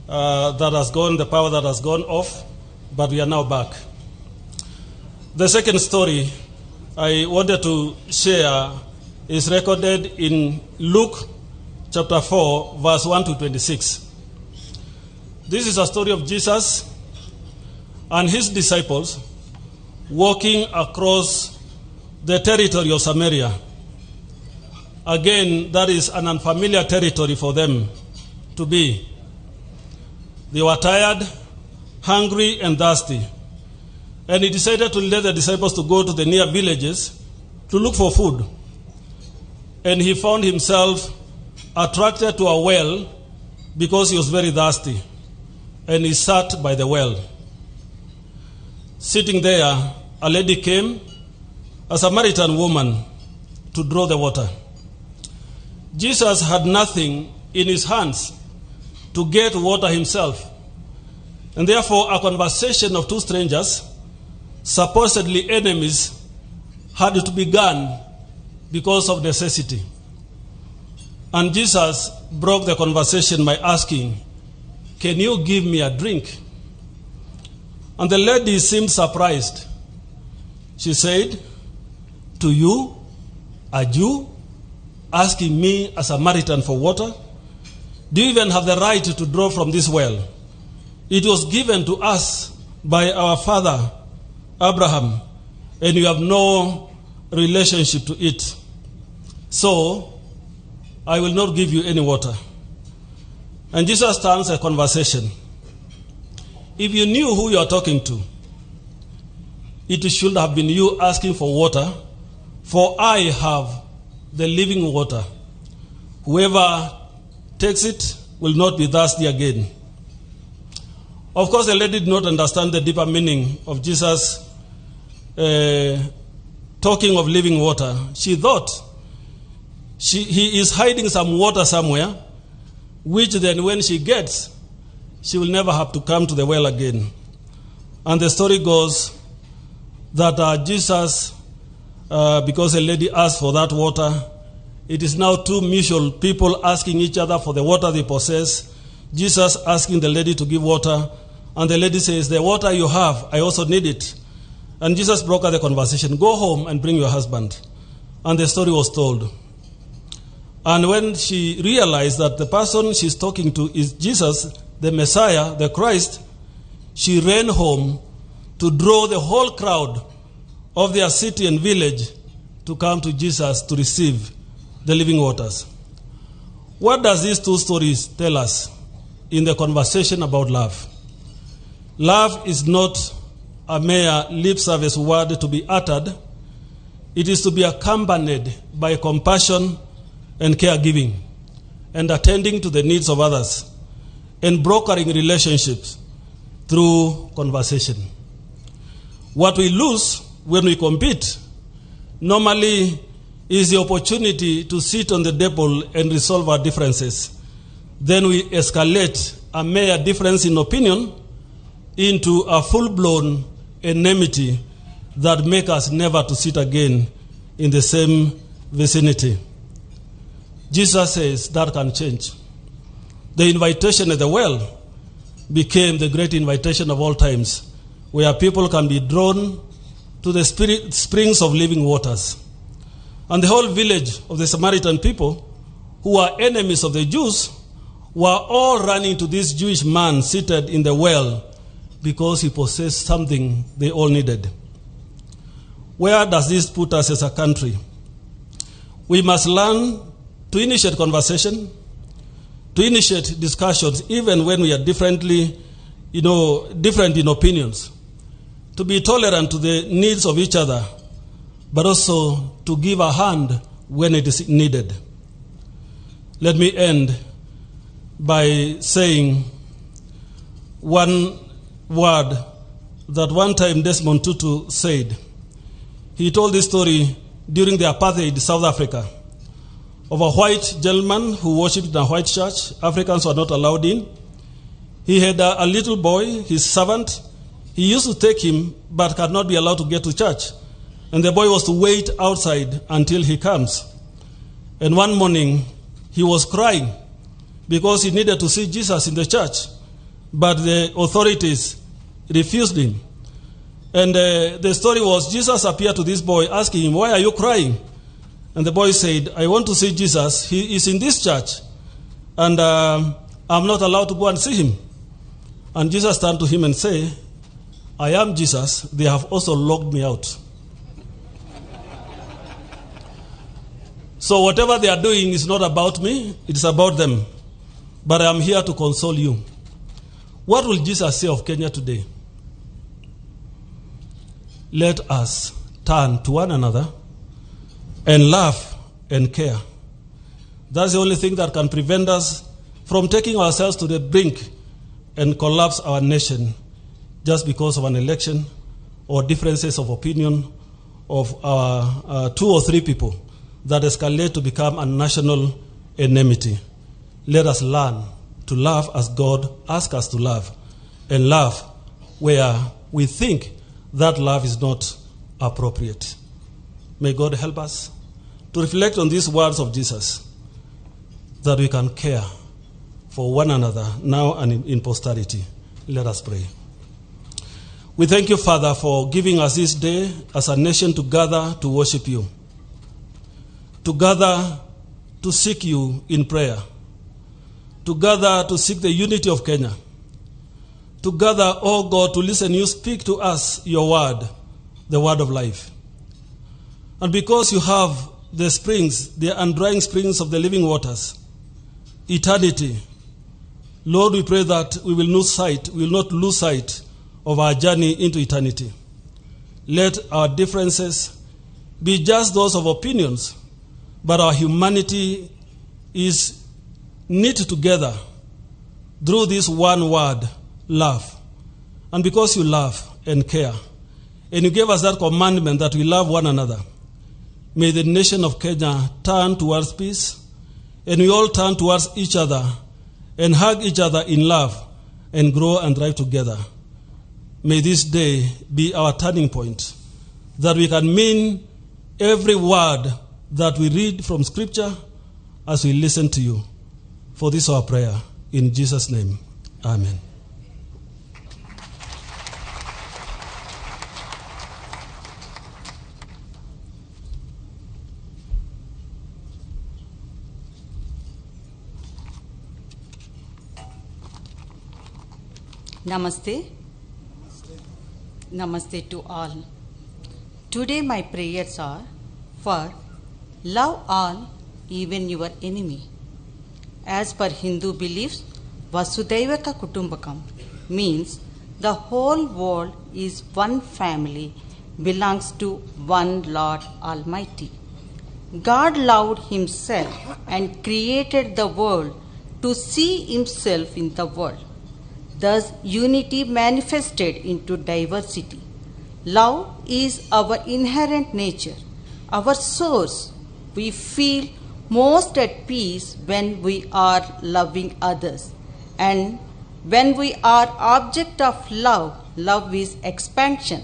that has gone, the power that has gone off, but we are now back. The second story I wanted to share is recorded in Luke chapter 4, verse 1 to 26. This is a story of Jesus and his disciples walking across the territory of Samaria. Again, that is an unfamiliar territory for them to be. They were tired, hungry, and thirsty. And he decided to let the disciples to go to the near villages to look for food. And he found himself attracted to a well because he was very thirsty. And he sat by the well. Sitting there, a lady came, a Samaritan woman, to draw the water. Jesus had nothing in his hands to get water himself. And therefore, a conversation of two strangers, supposedly enemies, had to begun because of necessity. And Jesus broke the conversation by asking, "Can you give me a drink?" And the lady seemed surprised. She said, "To you, a Jew, asking me, a Samaritan, for water? Do you even have the right to draw from this well? It was given to us by our father, Abraham, and you have no relationship to it. So, I will not give you any water." And Jesus turns a conversation. If you knew who you are talking to, it should have been you asking for water, for I have the living water. Whoever takes it will not be thirsty again. Of course, the lady did not understand the deeper meaning of Jesus talking of living water. She thought he is hiding some water somewhere, which then when she gets, she will never have to come to the well again. And the story goes that Jesus, because a lady asked for that water, it is now two mutual people asking each other for the water they possess. Jesus asking the lady to give water, and the lady says, "The water you have, I also need it." And Jesus broke up the conversation. "Go home and bring your husband." And the story was told. And when she realized that the person she's talking to is Jesus, the Messiah, the Christ, she ran home to draw the whole crowd of their city and village to come to Jesus to receive the living waters. What does these two stories tell us in the conversation about love? Love is not a mere lip service word to be uttered. It is to be accompanied by compassion and caregiving, and attending to the needs of others, and brokering relationships through conversation. What we lose when we compete normally is the opportunity to sit on the table and resolve our differences. Then we escalate a mere difference in opinion into a full-blown enmity that makes us never to sit again in the same vicinity. Jesus says that can change. The invitation at the well became the great invitation of all times, where people can be drawn to the springs of living waters. And the whole village of the Samaritan people, who are enemies of the Jews, were all running to this Jewish man seated in the well because he possessed something they all needed. Where does this put us as a country? We must learn to initiate conversation, to initiate discussions, even when we are different in opinions, to be tolerant to the needs of each other, but also to give a hand when it is needed. Let me end by saying one word that one time Desmond Tutu said. He told this story during the apartheid South Africa of a white gentleman who worshipped in a white church. Africans were not allowed in. He had a little boy, his servant. He used to take him, but could not be allowed to get to church. And the boy was to wait outside until he comes. And one morning, he was crying because he needed to see Jesus in the church. But the authorities refused him. And the story was, Jesus appeared to this boy asking him, "Why are you crying?" And the boy said, "I want to see Jesus. He is in this church, and I'm not allowed to go and see him." And Jesus turned to him and said, "I am Jesus. They have also locked me out." So whatever they are doing is not about me, it's about them. But I am here to console you. What will Jesus say of Kenya today? Let us turn to one another and love and care. That's the only thing that can prevent us from taking ourselves to the brink and collapse our nation just because of an election or differences of opinion of our 2 or 3 people that escalate to become a national enmity. Let us learn to love as God asks us to love, and love where we think that love is not appropriate. May God help us to reflect on these words of Jesus, that we can care for one another now and in posterity. Let us pray. We thank you, Father, for giving us this day as a nation to gather to worship you, to gather to seek you in prayer, to gather to seek the unity of Kenya, to gather, oh God, to listen you speak to us your word, the word of life. And because you have the springs, the undrying springs of the living waters, eternity, Lord, we pray that we will lose sight, we will not lose sight of our journey into eternity. Let our differences be just those of opinions, but our humanity is knit together through this one word, love. And because you love and care, and you gave us that commandment that we love one another, may the nation of Kenya turn towards peace, and we all turn towards each other and hug each other in love and grow and thrive together. May this day be our turning point, that we can mean every word that we read from Scripture as we listen to you. For this our prayer, in Jesus' name, amen. Namaste. Namaste to all. Today my prayers are for love all, even your enemy. As per Hindu beliefs, Vasudhaiva Kutumbakam means the whole world is one family, belongs to one Lord Almighty. God loved himself and created the world to see himself in the world. Thus, unity manifested into diversity. Love is our inherent nature, our source. We feel most at peace when we are loving others. And when we are object of love, love is expansion.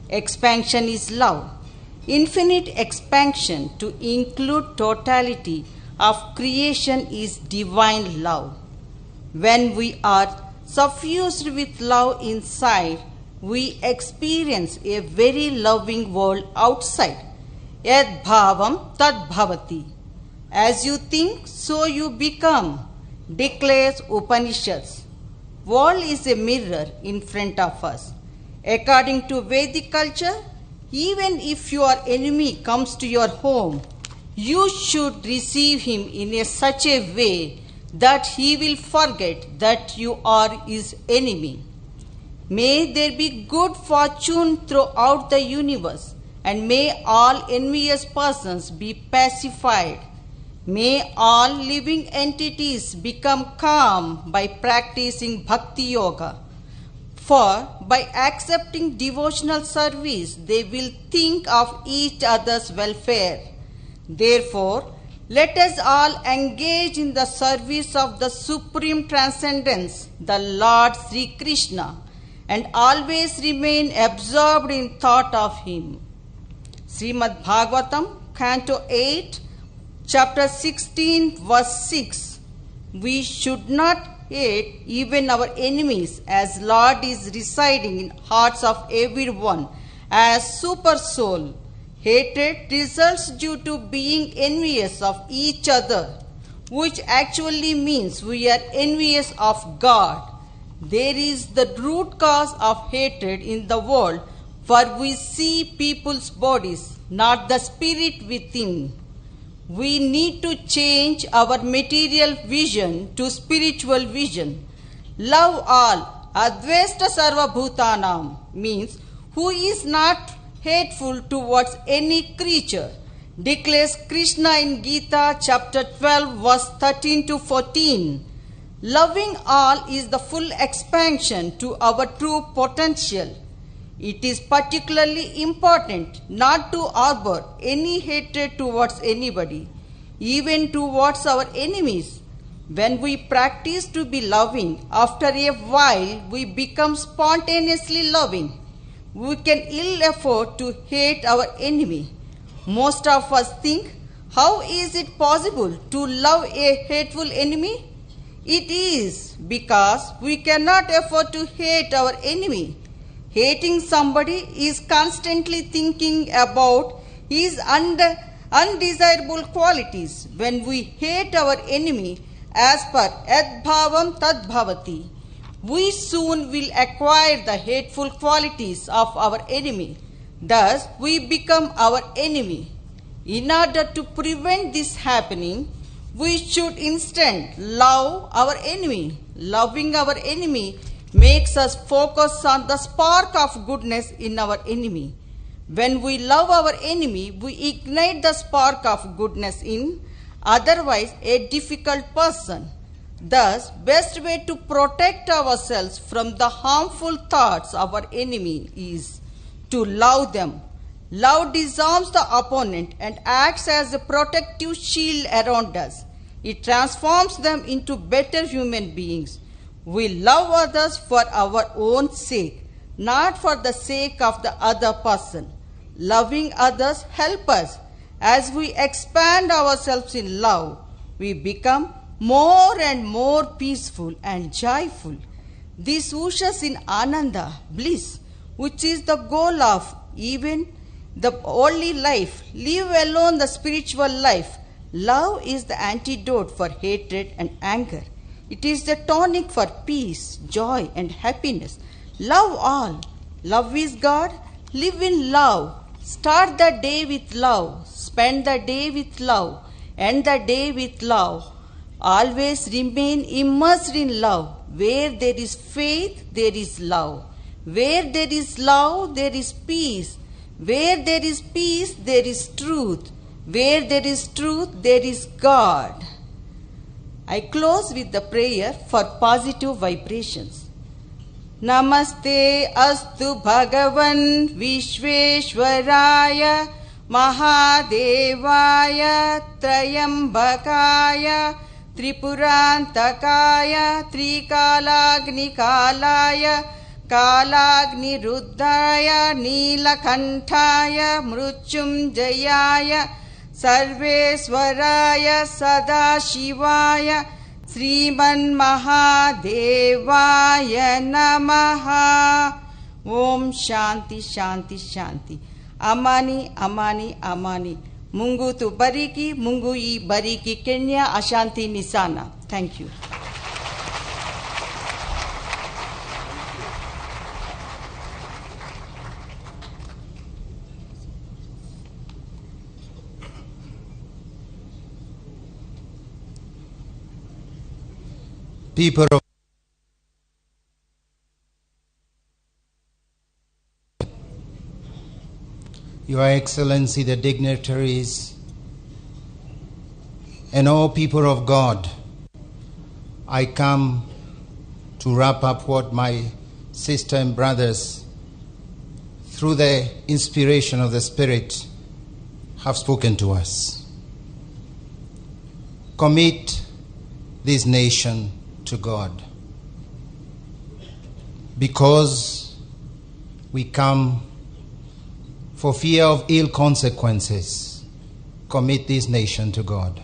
Expansion is love. Infinite expansion to include totality of creation is divine love. When we are suffused with love inside, we experience a very loving world outside. Yad bhavam tad bhavati. As you think, so you become, declares Upanishads. World is a mirror in front of us. According to Vedic culture, even if your enemy comes to your home, you should receive him in such a way that he will forget that you are his enemy. May there be good fortune throughout the universe, and may all envious persons be pacified. May all living entities become calm by practicing bhakti yoga. For by accepting devotional service, they will think of each other's welfare. Therefore, let us all engage in the service of the Supreme Transcendence, the Lord Sri Krishna, and always remain absorbed in thought of Him. Srimad Bhagavatam, Canto 8, Chapter 16, verse 6. We should not hate even our enemies, as Lord is residing in hearts of everyone as super soul. Hatred results due to being envious of each other, which actually means we are envious of God. There is the root cause of hatred in the world, for we see people's bodies, not the spirit within. We need to change our material vision to spiritual vision. Love all, advesta sarva bhutanam, means who is not hateful towards any creature, declares Krishna in Gita chapter 12 verse 13 to 14. Loving all is the full expansion to our true potential. It is particularly important not to harbor any hatred towards anybody, even towards our enemies. When we practice to be loving, after a while we become spontaneously loving. We can ill afford to hate our enemy. Most of us think, how is it possible to love a hateful enemy? It is because we cannot afford to hate our enemy. Hating somebody is constantly thinking about his undesirable qualities. When we hate our enemy, as per yad bhavam tad bhavati, we soon will acquire the hateful qualities of our enemy. Thus, we become our enemy. In order to prevent this happening, we should instead love our enemy. Loving our enemy makes us focus on the spark of goodness in our enemy. When we love our enemy, we ignite the spark of goodness in otherwise a difficult person. Thus, best way to protect ourselves from the harmful thoughts of our enemy is to love them. Love disarms the opponent and acts as a protective shield around us. It transforms them into better human beings. We love others for our own sake, not for the sake of the other person. Loving others helps us. As we expand ourselves in love, we become more and more peaceful and joyful. This ushers in ananda, bliss, which is the goal of even the only life. Leave alone the spiritual life. Love is the antidote for hatred and anger. It is the tonic for peace, joy, and happiness. Love all. Love is God. Live in love. Start the day with love. Spend the day with love. End the day with love. Always remain immersed in love. Where there is faith, there is love. Where there is love, there is peace. Where there is peace, there is truth. Where there is truth, there is God. I close with the prayer for positive vibrations. Namaste astu bhagavan Vishveshwaraya Mahadevaya Trayambakaya Tripurantakaya Trikalagnikalaya Kalagniruddhaya Nilakantaya Mrutyunjayaya Sarveswaraya Sadashivaya Sriman Mahadevaya Namaha. Om Shanti Shanti Shanti. Amani Amani Amani. Mungu tu bariki, Mungu I bariki Kenya. Ashanti Nisana. Thank you. People of Your Excellency, the dignitaries, and all people of God, I come to wrap up what my sister and brothers, through the inspiration of the Spirit, have spoken to us. Commit this nation to God, because we come for fear of ill consequences. Commit this nation to God.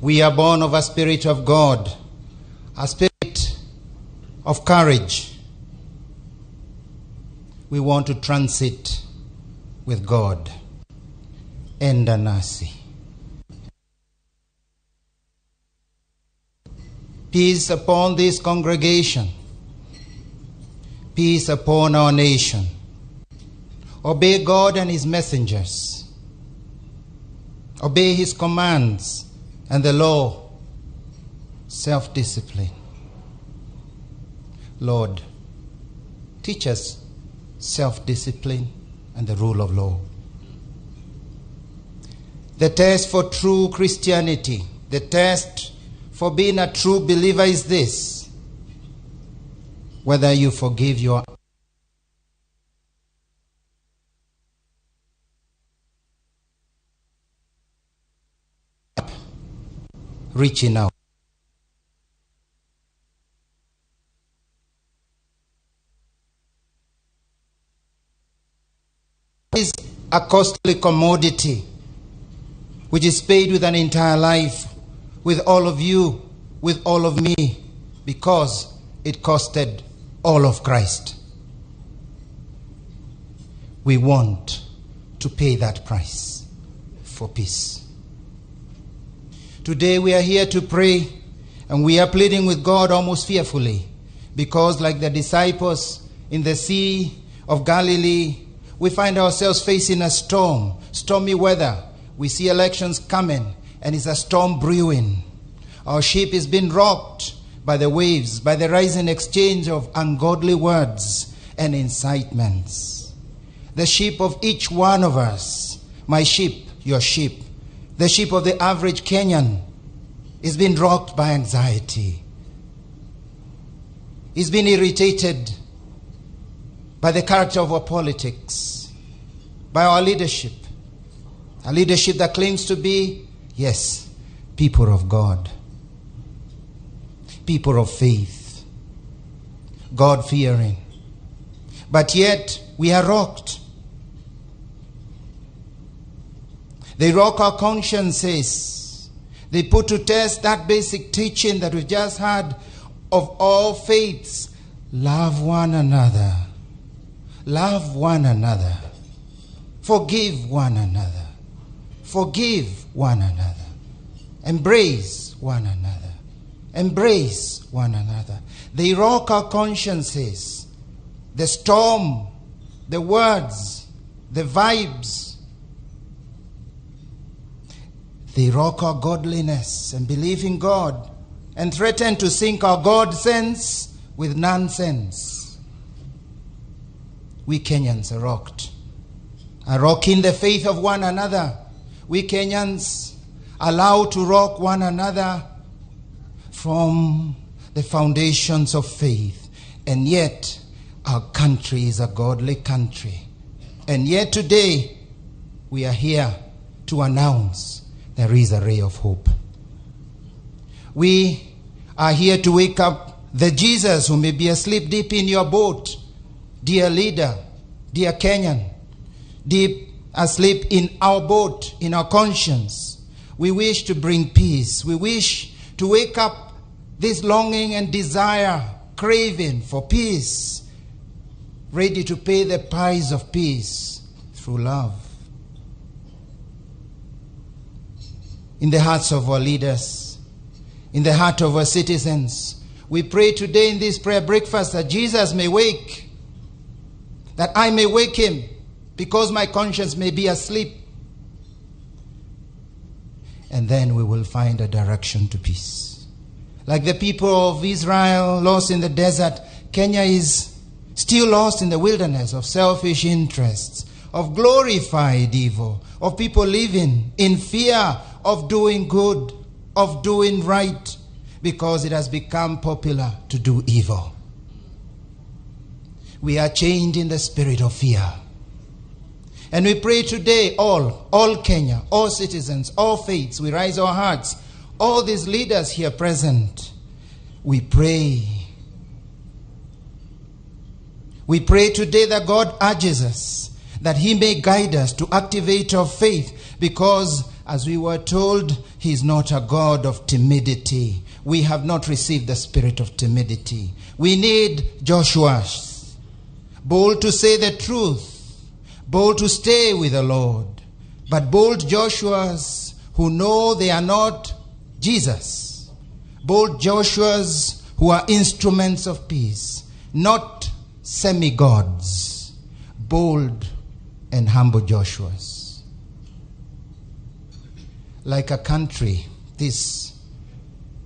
We are born of a spirit of God, a spirit of courage. We want to transit with God. Enda nasi. Peace upon this congregation. Peace upon our nation. Obey God and His messengers. Obey His commands and the law. Self-discipline. Lord, teach us self-discipline and the rule of law. The test for true Christianity, the test for being a true believer is this: whether you forgive your reaching out. Is a costly commodity which is paid with an entire life, with all of you, with all of me, because it costed all of Christ. We want to pay that price for peace. Today we are here to pray, and we are pleading with God almost fearfully, because like the disciples in the Sea of Galilee, we find ourselves facing a storm, stormy weather. We see elections coming, and it's a storm brewing. Our ship is being rocked by the waves, by the rising exchange of ungodly words and incitements. The ship of each one of us, my ship, your ship, the ship of the average Kenyan, is being rocked by anxiety. He's been irritated by the character of our politics, by our leadership, a leadership that claims to be, yes, people of God, people of faith, God-fearing. But yet, we are rocked. They rock our consciences. They put to test that basic teaching that we've just had of all faiths. Love one another. Love one another. Forgive one another. Forgive one another. Embrace one another. Embrace one another. They rock our consciences. The storm, the words, the vibes. They rock our godliness and belief in God and threaten to sink our God sense with nonsense. We Kenyans are rocked, are rocking the faith of one another. We Kenyans allow to rock one another from the foundations of faith. And yet, our country is a godly country. And yet today, we are here to announce there is a ray of hope. We are here to wake up the Jesus who may be asleep deep in your boat, dear leader, dear Kenyan, deep asleep in our boat, in our conscience. We wish to bring peace. We wish to wake up this longing and desire, craving for peace, ready to pay the price of peace through love. In the hearts of our leaders, in the heart of our citizens, we pray today in this prayer breakfast that Jesus may wake, that I may wake him, because my conscience may be asleep. And then we will find a direction to peace. Like the people of Israel lost in the desert, Kenya is still lost in the wilderness of selfish interests, of glorified evil, of people living in fear of doing good, of doing right, because it has become popular to do evil. We are chained in the spirit of fear. And we pray today, all Kenya, all citizens, all faiths, we raise our hearts, all these leaders here present, we pray. We pray today that God urges us, that he may guide us to activate our faith, because As we were told, He is not a God of timidity. We have not received the spirit of timidity. We need Joshuas, bold to say the truth, bold to stay with the Lord, but bold Joshuas who know they are not Jesus. Bold Joshuas who are instruments of peace, not semi-gods. Bold and humble Joshuas. Like a country, this,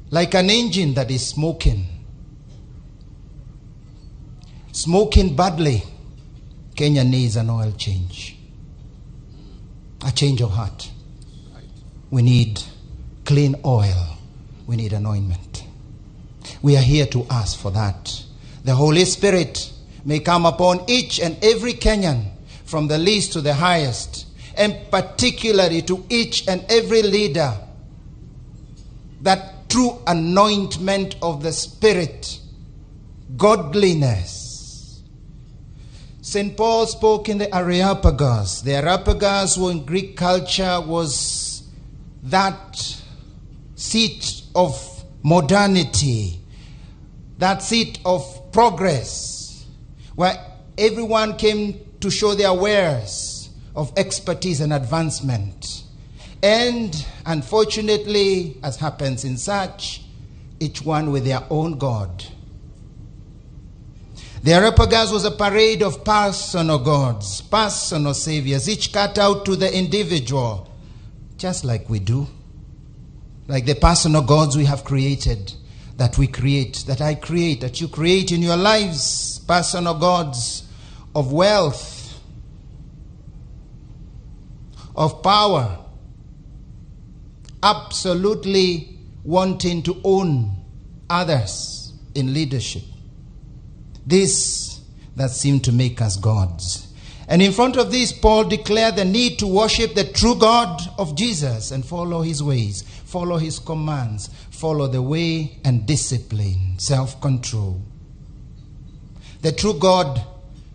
like an engine that is smoking badly, Kenya needs an oil change, a change of heart. We need clean oil. We need anointment. We are here to ask for that. The Holy Spirit may come upon each and every Kenyan, from the least to the highest, and particularly to each and every leader, that true anointment of the Spirit, godliness. St. Paul spoke in the Areopagus. The Areopagus in Greek culture was that seat of modernity, that seat of progress, where everyone came to show their wares of expertise and advancement. And unfortunately, as happens in such, each one with their own God. The Areopagus was a parade of personal gods, personal saviors, each cut out to the individual, just like we do. Like the personal gods we have created, that we create, that I create, that you create in your lives, personal gods of wealth, of power, absolutely wanting to own others in leadership. This that seemed to make us gods. And in front of this, Paul declared the need to worship the true God of Jesus and follow his ways, follow his commands, follow the way and discipline, self-control. The true God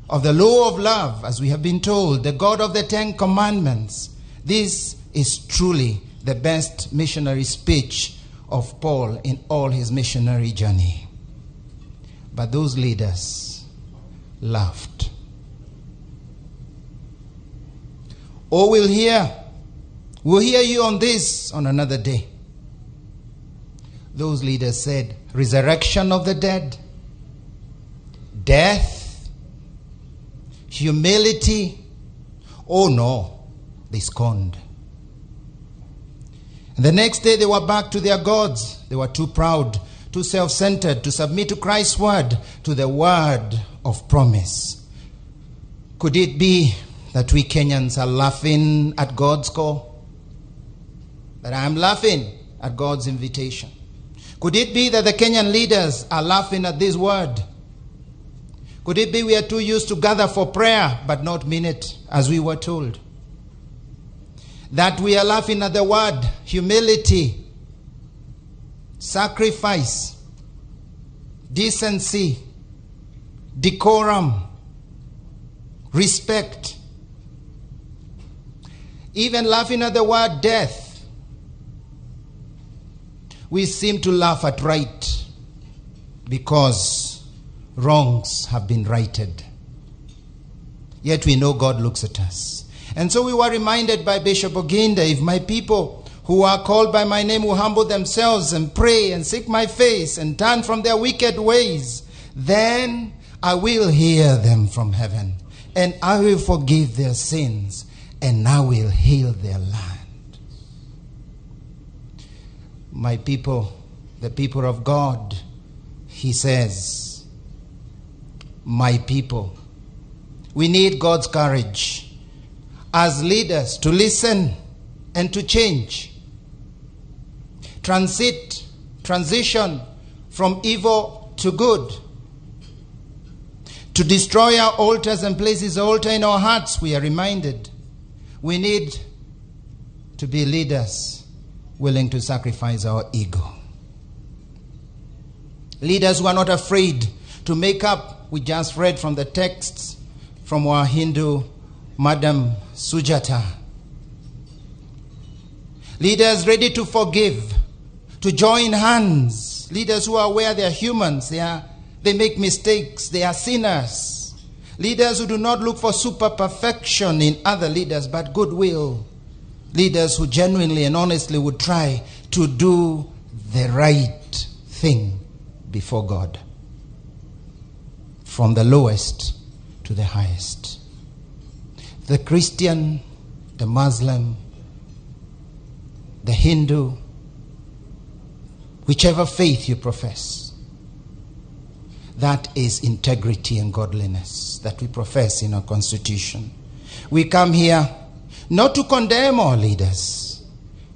of the law of love, as we have been told, the God of the 10 Commandments. This is truly the best missionary speech of Paul in all his missionary journey. But those leaders laughed. Oh, we'll hear you on this on another day. Those leaders said, resurrection of the dead, death, humility. Oh no, they scorned. And the next day they were back to their gods. They were too proud, too self-centered to submit to Christ's word, to the word of promise. Could it be that we Kenyans are laughing at God's call? That I am laughing at God's invitation? Could it be that the Kenyan leaders are laughing at this word? Could it be we are too used to gather for prayer but not mean it, as we were told? That we are laughing at the word humility, sacrifice, decency, decorum, respect. Even laughing at the word death. We seem to laugh at right because wrongs have been righted. Yet we know God looks at us. And so we were reminded by Bishop Oginda, if my people who are called by my name will humble themselves and pray and seek my face and turn from their wicked ways, then I will hear them from heaven and I will forgive their sins and I will heal their land. My people, the people of God, he says, my people. We need God's courage as leaders to listen and to change. Transition from evil to good. To destroy our altars and place his altar in our hearts, we are reminded. We need to be leaders willing to sacrifice our ego. Leaders who are not afraid to make up. We just read from the texts from our Hindu Madam Sujata. Leaders ready to forgive, to join hands. Leaders who are aware they are humans, they make mistakes, they are sinners. Leaders who do not look for super perfection in other leaders, but goodwill. Leaders who genuinely and honestly would try to do the right thing before God. From the lowest to the highest. The Christian, the Muslim, the Hindu, whichever faith you profess, that is integrity and godliness that we profess in our constitution. We come here not to condemn our leaders,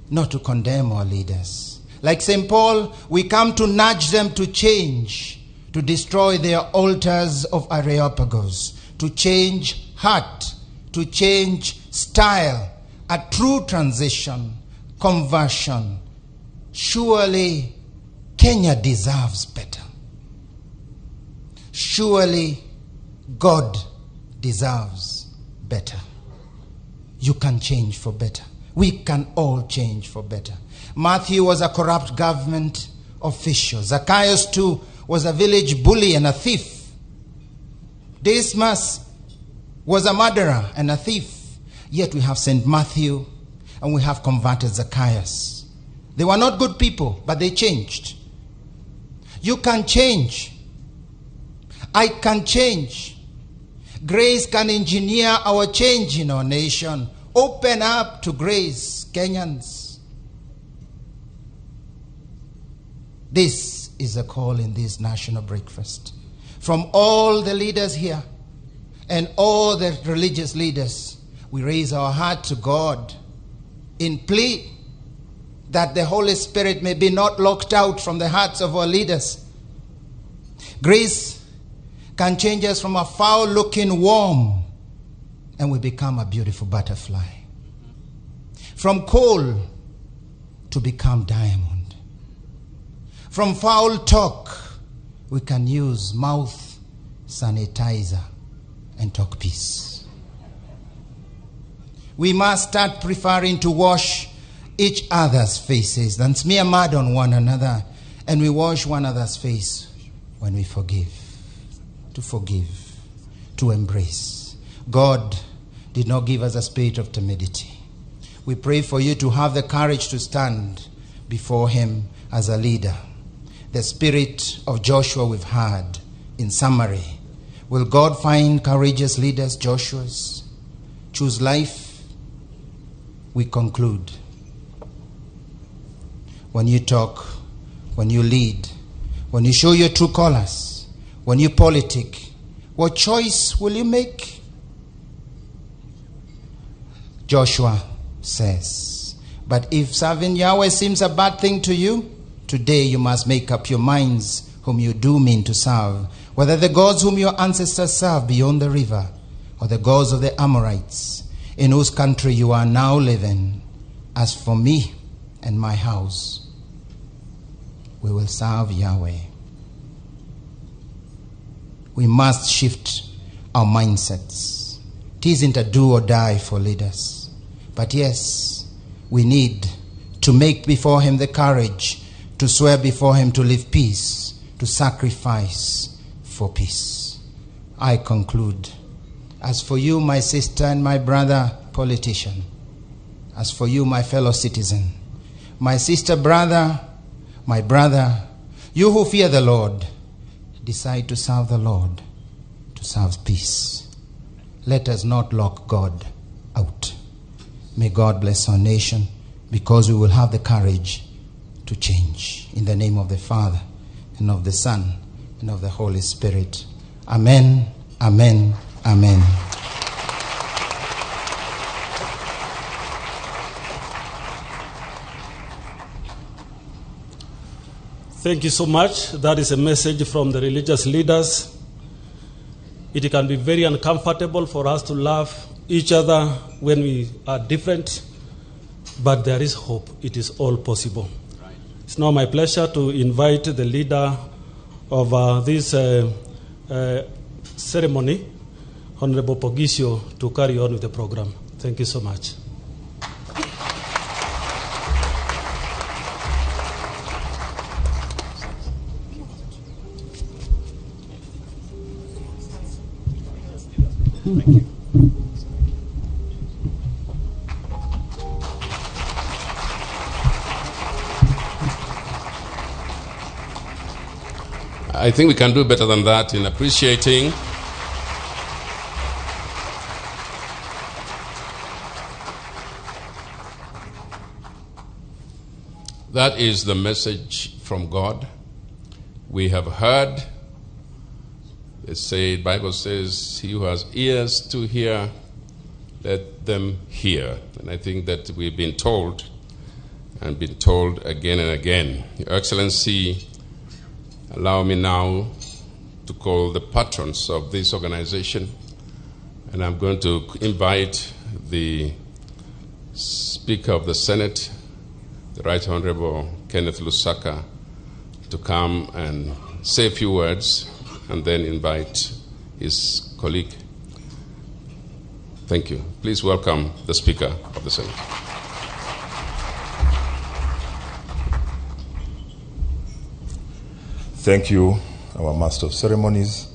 not to condemn our leaders. Like St. Paul, we come to nudge them to change, to destroy their altars of Areopagus, to change heart, to change style, a true transition, conversion. Surely Kenya deserves better. Surely God deserves better. You can change for better. We can all change for better. Matthew was a corrupt government official. Zacchaeus too was a village bully and a thief. Dismas was a murderer and a thief. Yet we have St. Matthew and we have converted Zacchaeus. They were not good people, but they changed. You can change. I can change. Grace can engineer our change in our nation. Open up to grace, Kenyans. This is a call in this national breakfast. From all the leaders here and all the religious leaders, we raise our heart to God in plea that the Holy Spirit may be not locked out from the hearts of our leaders. Grace can change us from a foul-looking worm and we become a beautiful butterfly. From coal to become diamond. From foul talk, we can use mouth sanitizer and talk peace. We must start preferring to wash each other's faces than smear mud on one another, and we wash one another's face when we forgive. To forgive, to embrace. God did not give us a spirit of timidity. We pray for you to have the courage to stand before him as a leader. The spirit of Joshua we've had in summary. Will God find courageous leaders, Joshuas? Choose life. We conclude. When you talk, when you lead, when you show your true colors, when you politic, what choice will you make? Joshua says, but if serving Yahweh seems a bad thing to you, today you must make up your minds whom you do mean to serve, whether the gods whom your ancestors served beyond the river, or the gods of the Amorites, in whose country you are now living. As for me and my house, we will serve Yahweh. We must shift our mindsets. It isn't a do or die for leaders. But yes, we need to make before him the courage to swear before him to live peace, to sacrifice for peace. I conclude. As for you, my sister and my brother politician, as for you, my fellow citizen, my sister, brother, my brother, you who fear the Lord, decide to serve the Lord, to serve peace. Let us not lock God out. May God bless our nation, because we will have the courage to change. In the name of the Father, and of the Son, and of the Holy Spirit. Amen, amen, amen. Thank you so much. That is a message from the religious leaders. It can be very uncomfortable for us to love each other when we are different, but there is hope. It is all possible. Right. It's now my pleasure to invite the leader of this ceremony, Honorable Poghisio, to carry on with the program. Thank you so much. Thank you. I think we can do better than that in appreciating That is the message from God. We have heard. They say, the Bible says, he who has ears to hear, let them hear. And I think that we've been told, and been told again and again. Your Excellency, allow me now to call the patrons of this organization, and I'm going to invite the Speaker of the Senate, the Right Honorable Kenneth Lusaka, to come and say a few words and then invite his colleague. Thank you. Please welcome the Speaker of the Senate. Thank you, our Master of Ceremonies,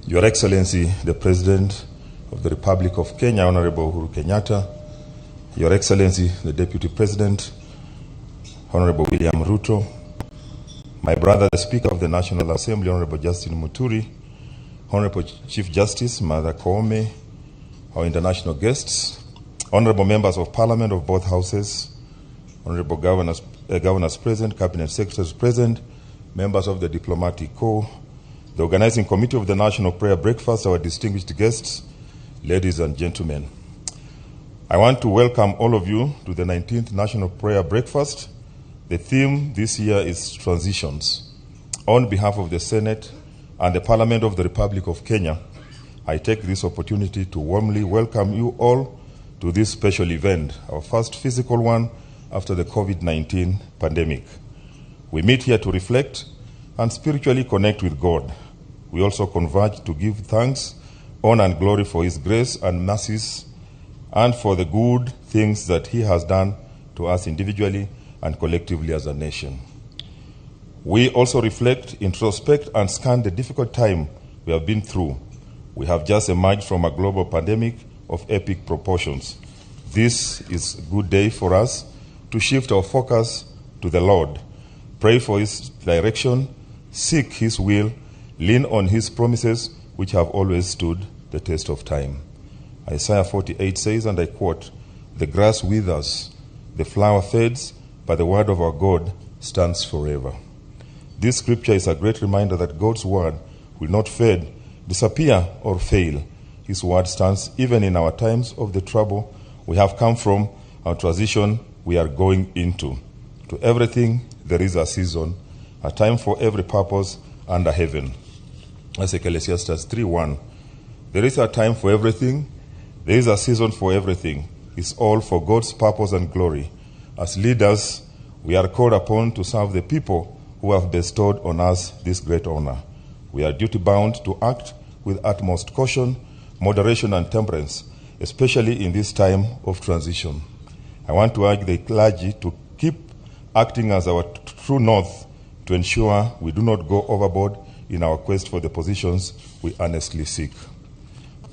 Your Excellency, the President of the Republic of Kenya, Honorable Uhuru Kenyatta, Your Excellency, the Deputy President, Honorable William Ruto, my brother, the Speaker of the National Assembly, Honorable Justin Muturi, Honorable Chief Justice Martha Koome, our international guests, Honorable Members of Parliament of both houses, Honorable Governors present, Cabinet Secretaries present, members of the Diplomatic Corps, the Organizing Committee of the National Prayer Breakfast, our distinguished guests, ladies and gentlemen. I want to welcome all of you to the 19th National Prayer Breakfast. The theme this year is transitions. On behalf of the Senate and the Parliament of the Republic of Kenya, I take this opportunity to warmly welcome you all to this special event, our first physical one after the COVID-19 pandemic. We meet here to reflect and spiritually connect with God. We also converge to give thanks, honor, and glory for His grace and mercies and for the good things that He has done to us individually and collectively as a nation. We also reflect, introspect, and scan the difficult time we have been through. We have just emerged from a global pandemic of epic proportions. This is a good day for us to shift our focus to the Lord, pray for His direction, seek His will, lean on His promises, which have always stood the test of time. Isaiah 48 says, and I quote, "The grass withers, the flower fades, but the word of our God stands forever." This scripture is a great reminder that God's word will not fade, disappear, or fail. His word stands even in our times of the trouble we have come from, our transition we are going into. To everything there is a season, a time for every purpose under heaven. That's Ecclesiastes 3:1. There is a time for everything. There is a season for everything. It's all for God's purpose and glory. As leaders, we are called upon to serve the people who have bestowed on us this great honor. We are duty-bound to act with utmost caution, moderation, and temperance, especially in this time of transition. I want to urge the clergy to keep acting as our true north to ensure we do not go overboard in our quest for the positions we earnestly seek.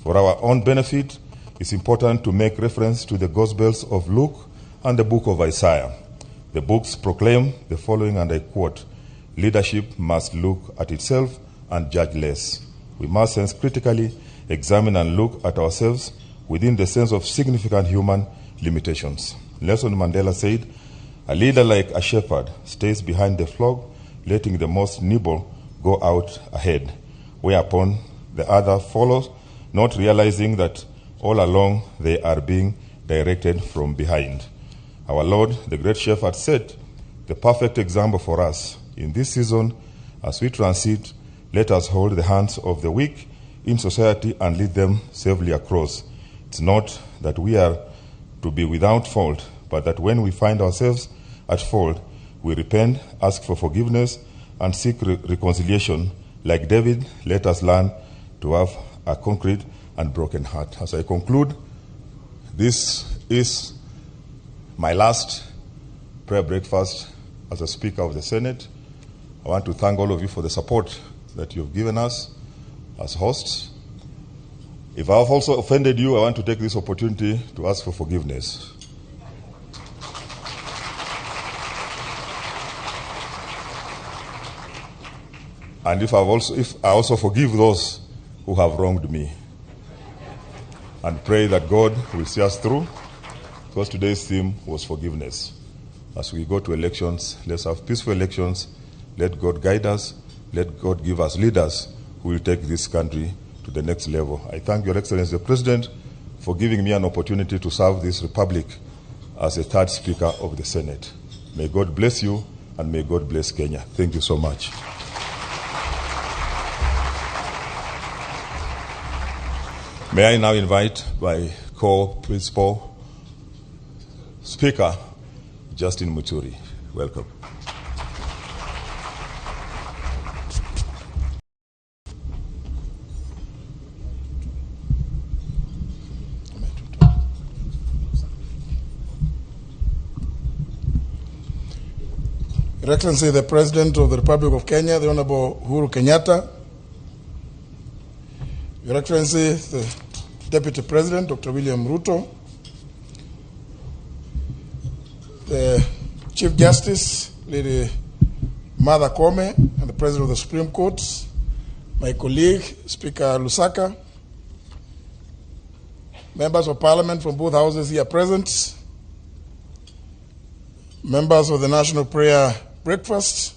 For our own benefit, it's important to make reference to the Gospels of Luke and the book of Isaiah. The books proclaim the following, and I quote, "Leadership must look at itself and judge less. We must sense critically, examine and look at ourselves within the sense of significant human limitations." Nelson Mandela said, "A leader like a shepherd stays behind the flock, letting the most nimble go out ahead, whereupon the other follows, not realizing that all along they are being directed from behind." Our Lord, the Great Shepherd, set the perfect example for us. In this season, as we transit, let us hold the hands of the weak in society and lead them safely across. It's not that we are to be without fault, but that when we find ourselves at fault, we repent, ask for forgiveness, and seek reconciliation. Like David, let us learn to have a concrete and broken heart. As I conclude, this is my last prayer breakfast as a Speaker of the Senate. I want to thank all of you for the support that you've given us as hosts. If I have also offended you, I want to take this opportunity to ask for forgiveness. And if I also forgive those who have wronged me, and pray that God will see us through, because today's theme was forgiveness. As we go to elections, let's have peaceful elections. Let God guide us. Let God give us leaders who will take this country to the next level. I thank Your Excellency the President for giving me an opportunity to serve this republic as a third Speaker of the Senate. May God bless you, and may God bless Kenya. Thank you so much. May I now invite my co-principal speaker, Justin Muturi. Welcome. Your Excellency, the President of the Republic of Kenya, the Honorable Uhuru Kenyatta. Your Excellency, the Deputy President, Dr. William Ruto, the Chief Justice, Lady Martha Koome, and the President of the Supreme Court, my colleague, Speaker Lusaka, members of Parliament from both houses here present, members of the National Prayer Breakfast,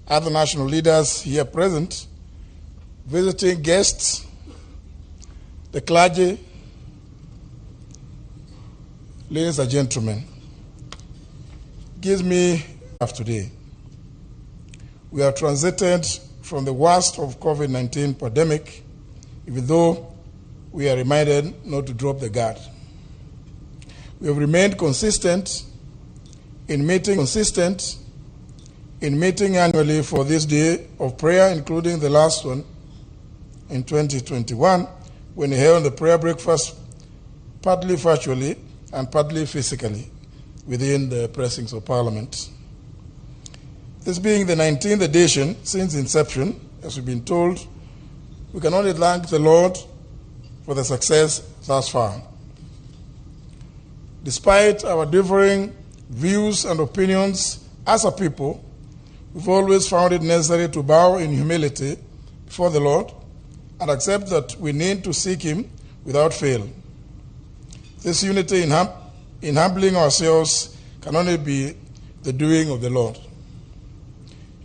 other national leaders here present, visiting guests, the clergy, ladies and gentlemen, gives me today. We have transited from the worst of COVID-19 pandemic, even though we are reminded not to drop the guard. We have remained consistent in meeting annually for this day of prayer, including the last one in 2021, when we held the prayer breakfast partly virtually and partly physically within the precincts of Parliament. This being the 19th edition since inception, as we've been told, we can only thank the Lord for the success thus far. Despite our differing views and opinions as a people, we've always found it necessary to bow in humility before the Lord and accept that we need to seek Him without fail. This unity in humbling ourselves can only be the doing of the Lord.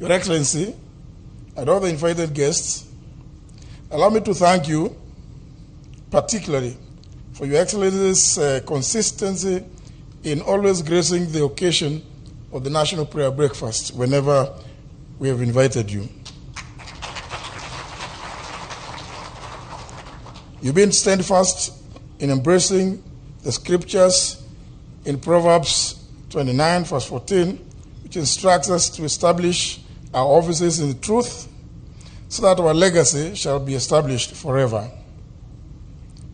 Your Excellency, and all the invited guests, allow me to thank you particularly for Your Excellency's consistency in always gracing the occasion of the National Prayer Breakfast whenever we have invited you. You've been steadfast in embracing the scriptures in Proverbs 29, verse 14, which instructs us to establish our offices in the truth so that our legacy shall be established forever.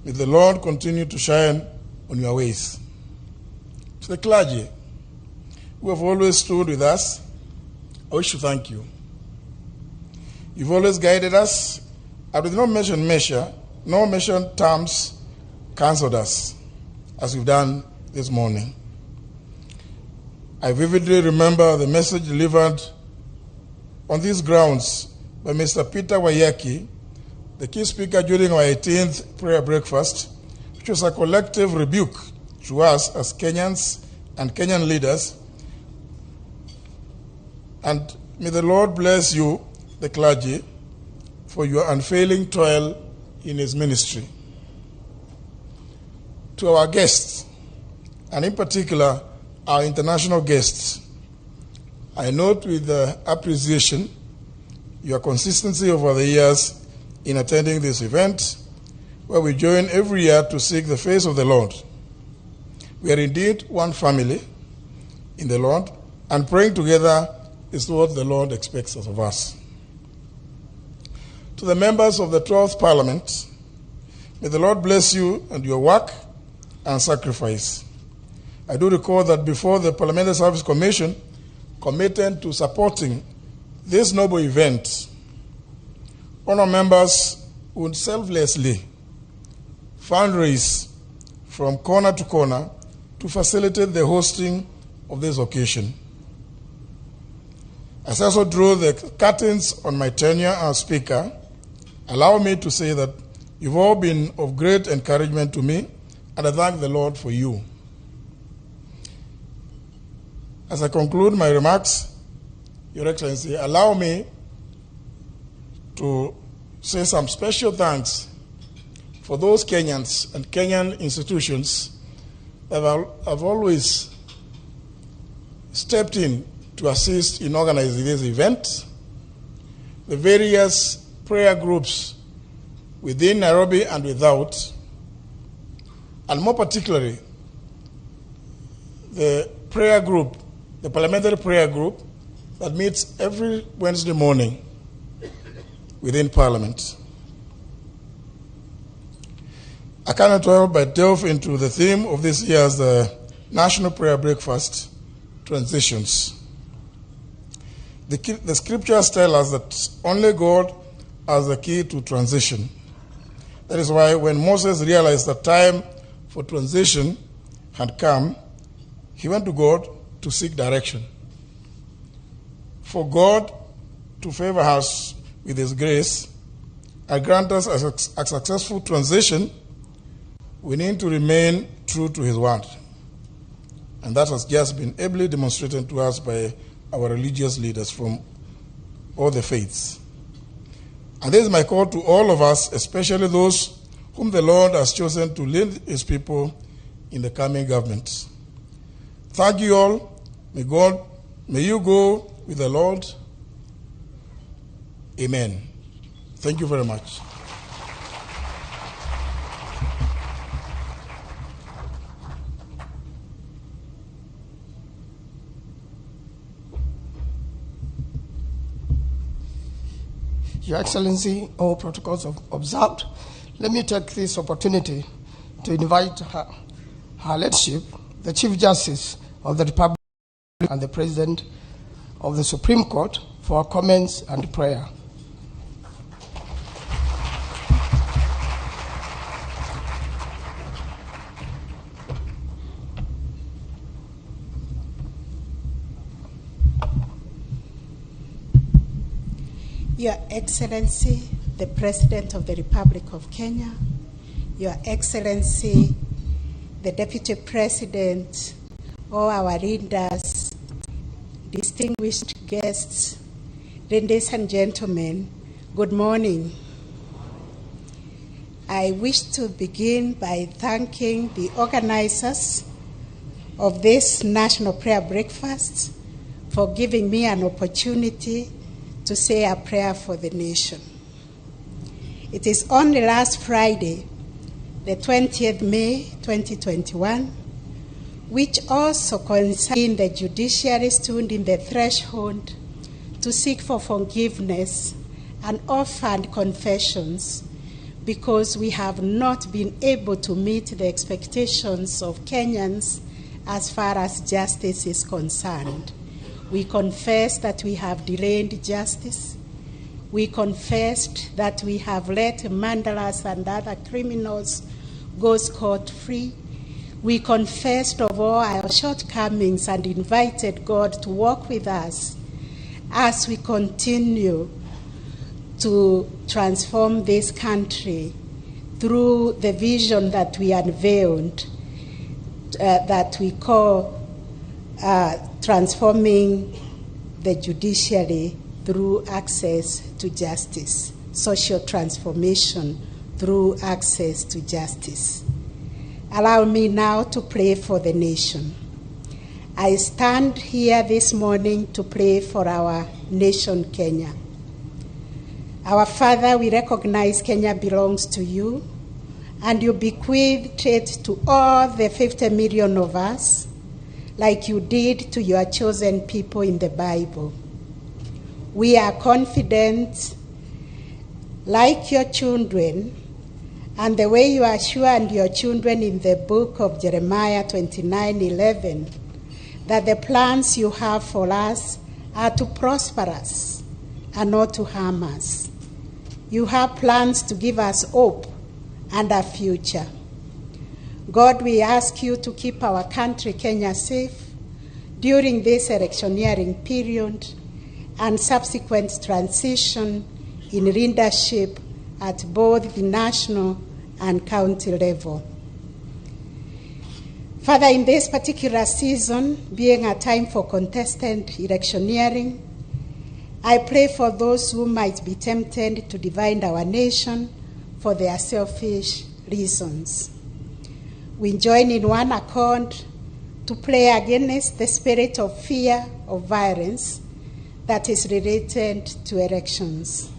May the Lord continue to shine on your ways. To the clergy who have always stood with us, I wish to thank you. You've always guided us, and with no mention measure, no mention terms, counseled us, as we've done this morning. I vividly remember the message delivered on these grounds by Mr. Peter Wayaki, the key speaker during our 18th prayer breakfast, which was a collective rebuke to us as Kenyans and Kenyan leaders. And may the Lord bless you, the clergy, for your unfailing toil in his ministry. To our guests, and in particular our international guests, I note with appreciation your consistency over the years in attending this event, where we join every year to seek the face of the Lord. We are indeed one family in the Lord, and praying together is what the Lord expects of us. To the members of the 12th Parliament, may the Lord bless you and your work and sacrifice. I do recall that before the Parliamentary Service Commission committed to supporting this noble event, honor members would selflessly fundraise from corner to corner to facilitate the hosting of this occasion. As I also drew the curtains on my tenure as Speaker, allow me to say that you've all been of great encouragement to me, and I thank the Lord for you. As I conclude my remarks, Your Excellency, allow me to say some special thanks for those Kenyans and Kenyan institutions that have always stepped in to assist in organizing this event, the various prayer groups within Nairobi and without, and more particularly, the prayer group, the parliamentary prayer group that meets every Wednesday morning within Parliament. I cannot help but delve into the theme of this year's National Prayer Breakfast, Transitions. The scriptures tell us that only God has the key to transition. That is why when Moses realized that time for transition had come, he went to God to seek direction. For God to favor us with his grace and grant us a successful transition, we need to remain true to his word. And that has just been ably demonstrated to us by our religious leaders from all the faiths. And this is my call to all of us, especially those whom the Lord has chosen to lead his people in the coming government. Thank you all. May you go with the Lord. Amen. Thank you very much. Your Excellency, all protocols observed. Let me take this opportunity to invite Her Ladyship, the Chief Justice of the Republic and the President of the Supreme Court, for comments and prayer. Your Excellency, the President of the Republic of Kenya, Your Excellency, the Deputy President, all our leaders, distinguished guests, ladies and gentlemen, good morning. I wish to begin by thanking the organizers of this National Prayer Breakfast for giving me an opportunity to say a prayer for the nation. It is only last Friday, the 20th May 2021, which also coincided the judiciary stood in the threshold to seek for forgiveness and offered confessions because we have not been able to meet the expectations of Kenyans as far as justice is concerned. We confess that we have delayed justice. We confessed that we have let murderers and other criminals go scot-free. We confessed of all our shortcomings and invited God to walk with us as we continue to transform this country through the vision that we unveiled, that we call transforming the judiciary through access to justice, social transformation through access to justice. Allow me now to pray for the nation. I stand here this morning to pray for our nation, Kenya. Our Father, we recognize Kenya belongs to you, and you bequeathed it to all the 50 million of us, like you did to your chosen people in the Bible. We are confident, like your children, and the way you assured your children in the book of Jeremiah 29:11, that the plans you have for us are to prosper us and not to harm us. You have plans to give us hope and a future. God, we ask you to keep our country, Kenya, safe during this electioneering period and subsequent transition in leadership at both the national and county level. Father, in this particular season, being a time for contested electioneering, I pray for those who might be tempted to divide our nation for their selfish reasons. We join in one accord to pray against the spirit of fear of violence that is related to elections.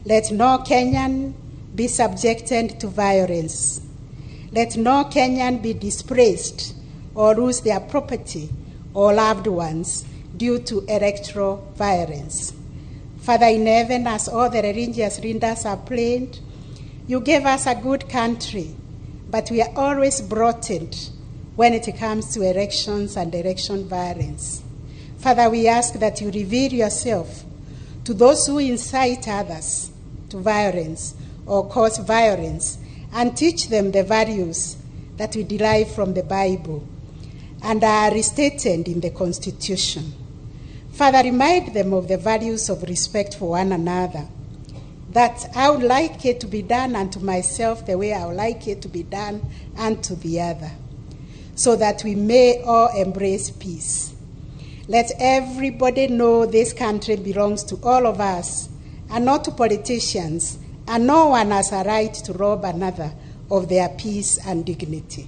Let no Kenyan be subjected to violence. Let no Kenyan be displaced or lose their property or loved ones due to electoral violence. Father in heaven, as all the religious leaders are prayed, you gave us a good country, but we are always bloated when it comes to elections and election violence. Father, we ask that you reveal yourself to those who incite others to violence or cause violence, and teach them the values that we derive from the Bible and are restated in the Constitution. Father, remind them of the values of respect for one another, that I would like it to be done unto myself the way I would like it to be done unto the other, so that we may all embrace peace. Let everybody know this country belongs to all of us and not to politicians, and no one has a right to rob another of their peace and dignity.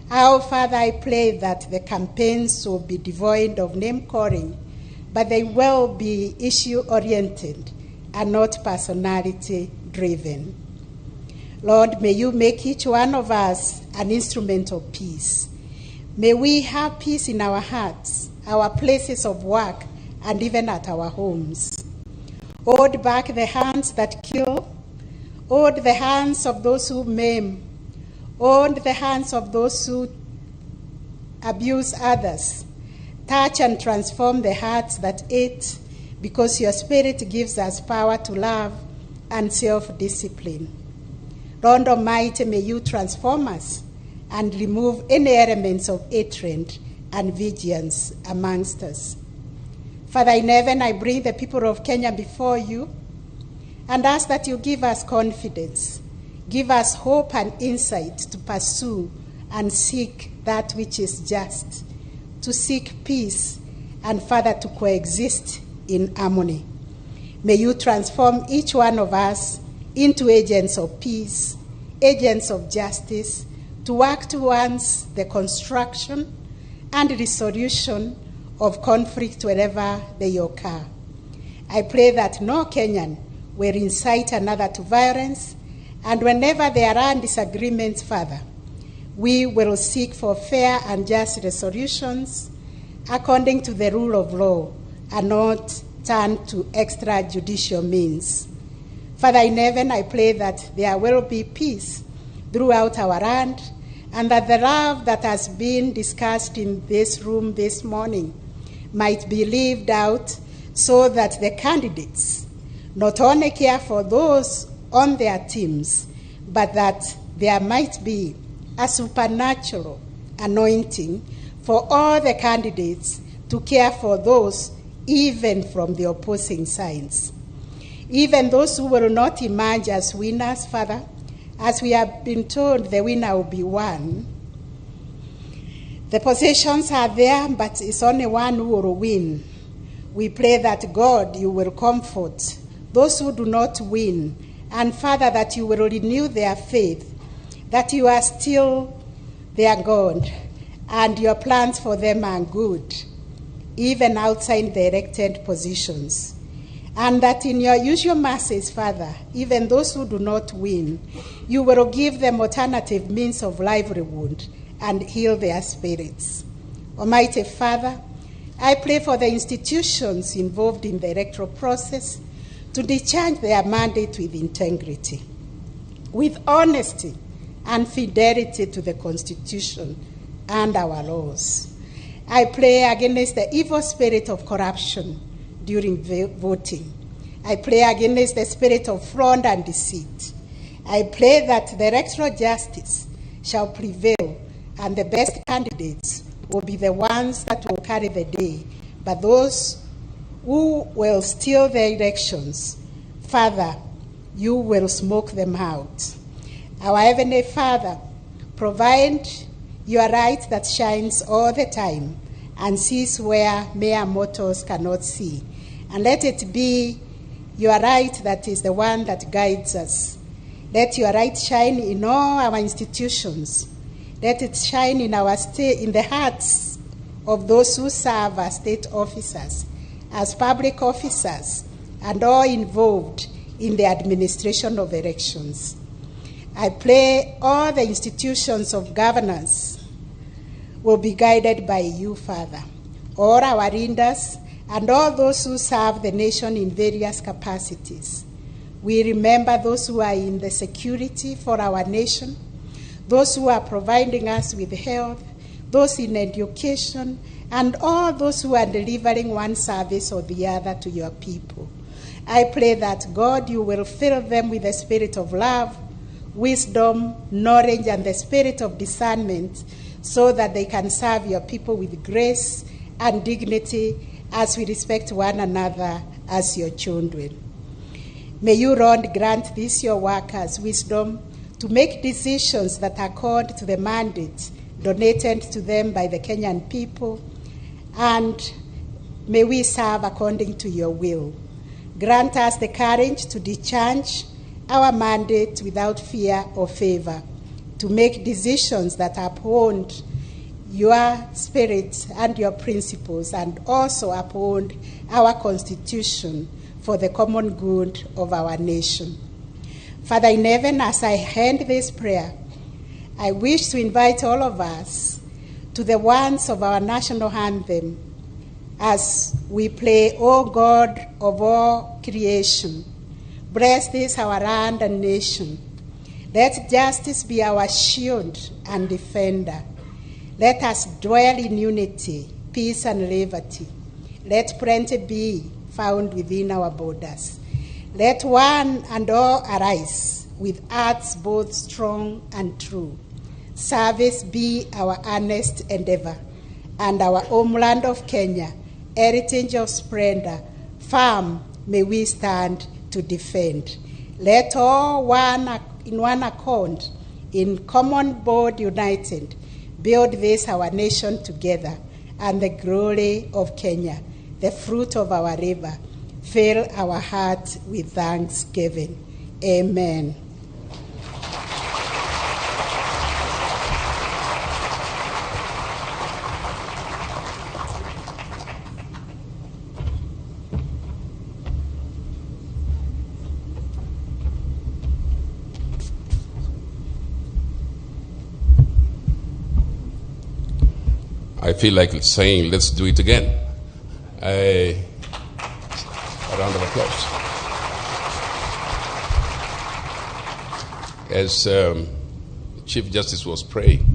Our Father, I pray that the campaigns will be devoid of name-calling, but they will be issue-oriented and not personality-driven. Lord, may you make each one of us an instrument of peace. May we have peace in our hearts, our places of work, and even at our homes. Hold back the hands that kill. Hold the hands of those who maim. Hold the hands of those who abuse others. Touch and transform the hearts that hate, because your Spirit gives us power to love and self-discipline. Lord Almighty, may you transform us and remove any elements of hatred and vengeance amongst us. Father in heaven, I bring the people of Kenya before you and ask that you give us confidence, give us hope and insight to pursue and seek that which is just, to seek peace, and Father, to coexist in harmony. May you transform each one of us into agents of peace, agents of justice, to work towards the construction and resolution of conflict wherever they occur. I pray that no Kenyan will incite another to violence, and whenever there are disagreements, Father, we will seek for fair and just resolutions according to the rule of law and not turn to extrajudicial means. Father in heaven, I pray that there will be peace throughout our land, and that the love that has been discussed in this room this morning might be lived out, so that the candidates not only care for those on their teams, but that there might be a supernatural anointing for all the candidates to care for those even from the opposing sides. Even those who will not emerge as winners, Father, as we have been told, the winner will be one. The positions are there, but it's only one who will win. We pray that, God, you will comfort those who do not win, and, Father, that you will renew their faith, that you are still their God, and your plans for them are good, even outside the elected positions. And that in your usual mercies, Father, even those who do not win, you will give them alternative means of livelihood and heal their spirits. Almighty Father, I pray for the institutions involved in the electoral process to discharge their mandate with integrity, with honesty and fidelity to the Constitution and our laws. I pray against the evil spirit of corruption during voting. I pray against the spirit of fraud and deceit. I pray that the electoral justice shall prevail, and the best candidates will be the ones that will carry the day. But those who will steal the elections, Father, you will smoke them out. Our Heavenly Father, provide your light that shines all the time and sees where mere mortals cannot see. And let it be your light that is the one that guides us. Let your light shine in all our institutions. Let it shine in our state, in the hearts of those who serve as state officers, as public officers, and all involved in the administration of elections. I pray all the institutions of governance will be guided by you, Father, all our leaders, and all those who serve the nation in various capacities. We remember those who are in the security for our nation, those who are providing us with health, those in education, and all those who are delivering one service or the other to your people. I pray that, God, you will fill them with the spirit of love, wisdom, knowledge, and the spirit of discernment, so that they can serve your people with grace and dignity as we respect one another as your children. May you, Lord, grant these your workers wisdom to make decisions that accord to the mandate donated to them by the Kenyan people, and may we serve according to your will. Grant us the courage to discharge our mandate without fear or favor, to make decisions that uphold your spirit and your principles, and also uphold our constitution for the common good of our nation. Father in heaven, as I end this prayer, I wish to invite all of us to the ones of our national anthem as we play, O God of all creation, bless this our land and nation. Let justice be our shield and defender. Let us dwell in unity, peace, and liberty. Let plenty be found within our borders. Let one and all arise with hearts both strong and true. Service be our earnest endeavor, and our homeland of Kenya, heritage of splendor, firm may we stand to defend. Let all one in one accord, in common board united, build this our nation together, and the glory of Kenya, the fruit of our labor, fill our hearts with thanksgiving. Amen. I feel like saying, let's do it again. A round of applause. As Chief Justice was praying,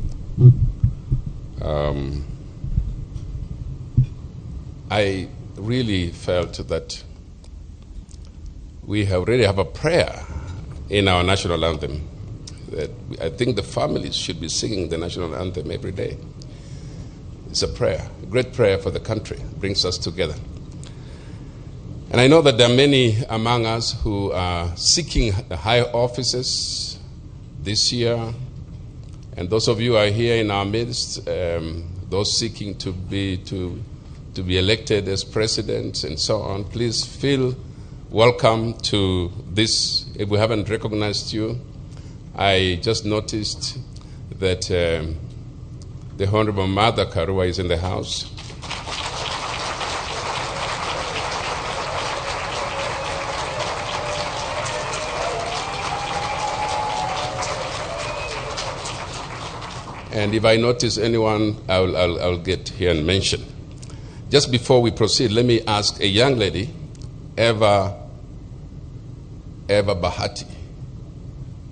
I really felt that we already have a prayer in our national anthem. That I think the families should be singing the national anthem every day. It's a prayer, a great prayer for the country, brings us together. And I know that there are many among us who are seeking high offices this year. And those of you who are here in our midst, those seeking to be elected as president and so on, please feel welcome to this. If we haven't recognized you, I just noticed that the Honorable Martha Karua is in the house. And if I notice anyone, I'll get here and mention. Just before we proceed, let me ask a young lady, Eva Bahati.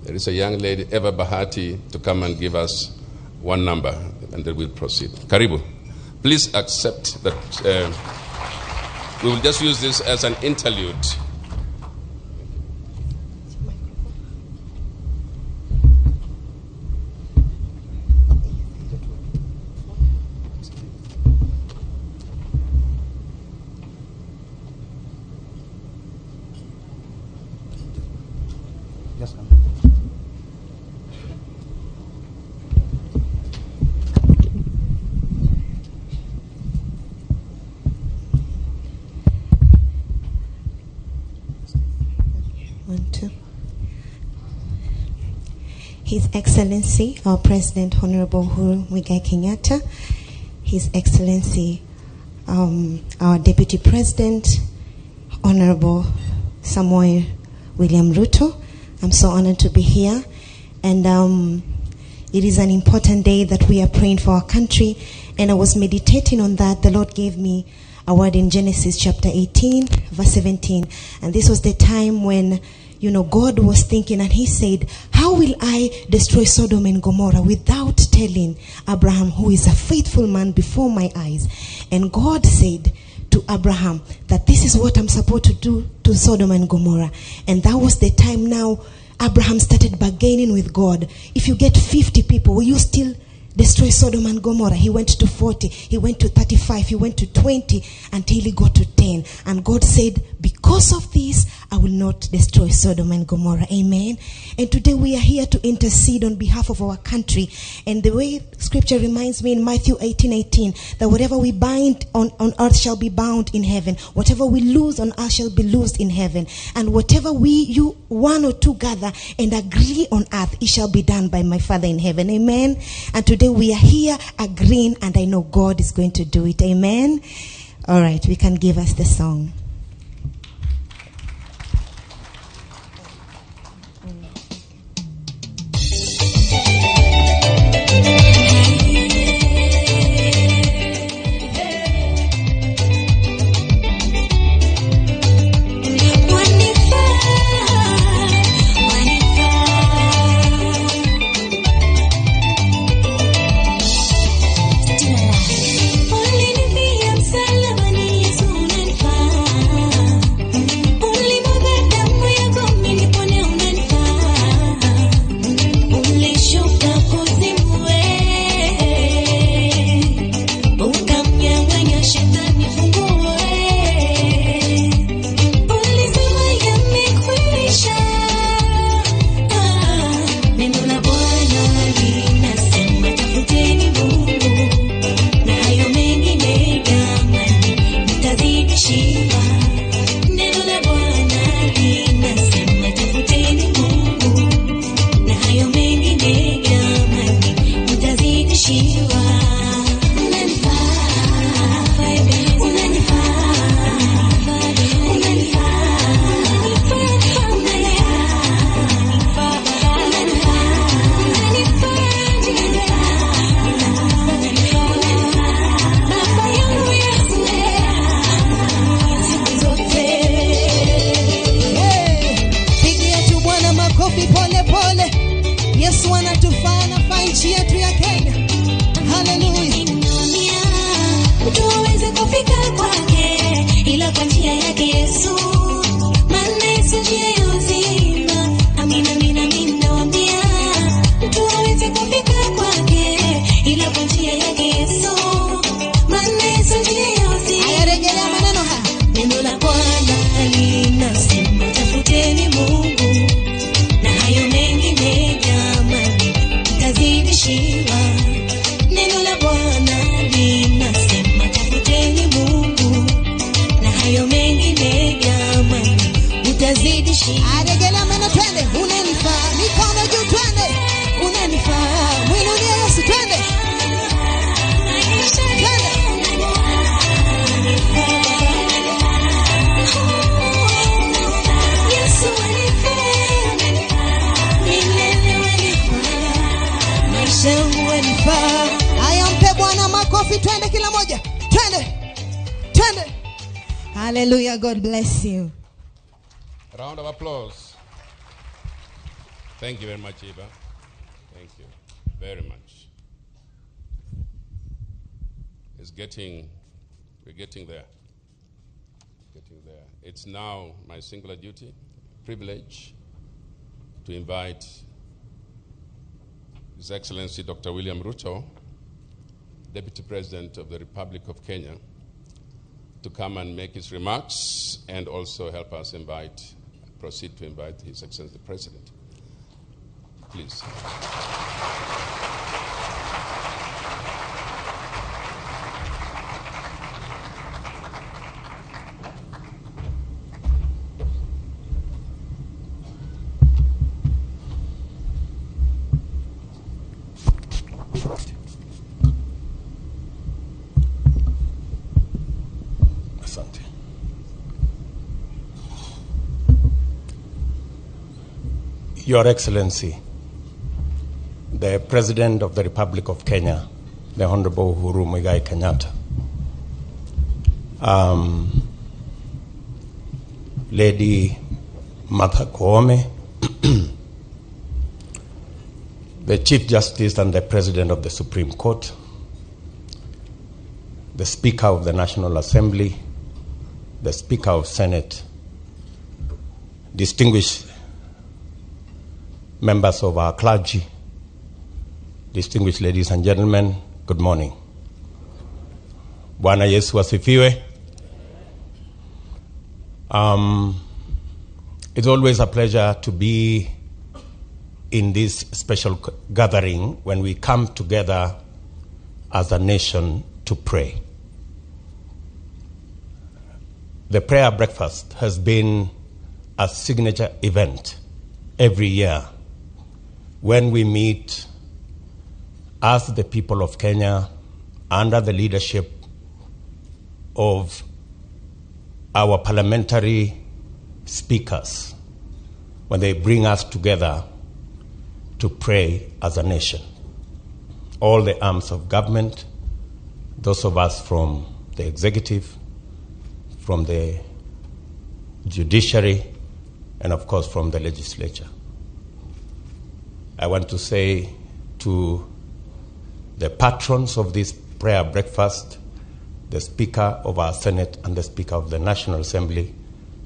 There is a young lady, Eva Bahati, to come and give us one number, and then we'll proceed. Karibu. Please accept that we will just use this as an interlude. Yes, ma'am. One, two. His Excellency, our President, Honorable Uhuru Muigai Kenyatta, His Excellency, our Deputy President, Honorable Samoei William Ruto. I'm so honored to be here. And it is an important day that we are praying for our country. And I was meditating on that. The Lord gave me a word in Genesis chapter 18, verse 17. And this was the time when, you know, God was thinking, and he said, how will I destroy Sodom and Gomorrah without telling Abraham, who is a faithful man before my eyes? And God said to Abraham that this is what I'm supposed to do to Sodom and Gomorrah. And that was the time now Abraham started bargaining with God. If you get 50 people, will you still destroy Sodom and Gomorrah? He went to 40, he went to 35, he went to 20, until he got to 10. And God said, because of this, I will not destroy Sodom and Gomorrah. Amen. And today we are here to intercede on behalf of our country. And the way scripture reminds me in Matthew 18:18, that whatever we bind on earth shall be bound in heaven. Whatever we loose on earth shall be loosed in heaven. And whatever you one or two gather and agree on earth, it shall be done by my Father in heaven. Amen. And today we are here agreeing, and I know God is going to do it. Amen. All right, we can give us the song. Hallelujah. God bless you. A round of applause. Thank you very much, Eva. Thank you very much. We're getting there. Getting there. It's now my singular duty, privilege, to invite His Excellency Dr. William Ruto, Deputy President of the Republic of Kenya, to come and make his remarks and also help us proceed to invite His Excellency the President. Please. Asante. Your Excellency, the President of the Republic of Kenya, the Honorable Uhuru Muigai Kenyatta, Lady Martha Koome, the Chief Justice and the President of the Supreme Court, the Speaker of the National Assembly, the Speaker of Senate, distinguished members of our clergy, distinguished ladies and gentlemen, good morning. Bwana Yesu asifiwe. It's always a pleasure to be in this special gathering when we come together as a nation to pray. The prayer breakfast has been a signature event every year when we meet as the people of Kenya under the leadership of our parliamentary speakers, when they bring us together to pray as a nation. All the arms of government, those of us from the executive, from the judiciary, and of course from the legislature. I want to say to the patrons of this prayer breakfast, the Speaker of our Senate and the Speaker of the National Assembly,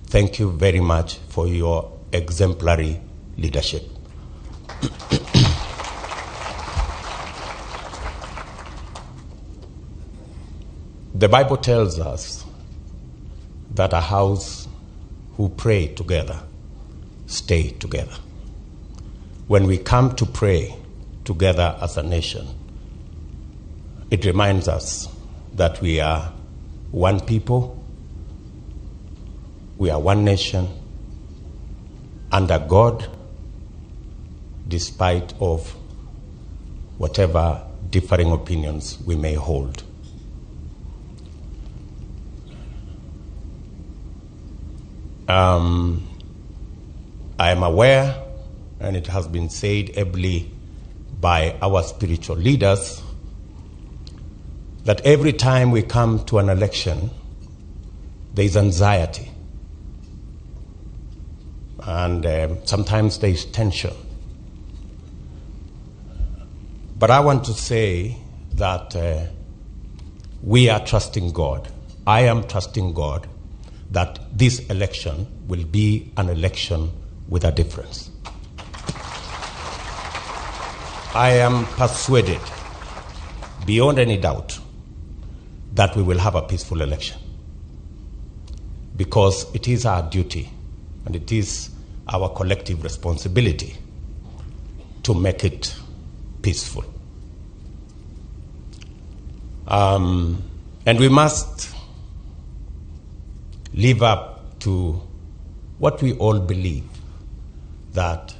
thank you very much for your exemplary leadership. The Bible tells us that a house who pray together stay together. When we come to pray together as a nation, it reminds us that we are one people, we are one nation, under God, despite of whatever differing opinions we may hold. I am aware, and it has been said ably by our spiritual leaders, that every time we come to an election, there is anxiety. And sometimes there is tension. But I want to say that we are trusting God. I am trusting God that this election will be an election with a difference. I am persuaded, beyond any doubt, that we will have a peaceful election, because it is our duty and it is our collective responsibility to make it peaceful. And we must live up to what we all believe, that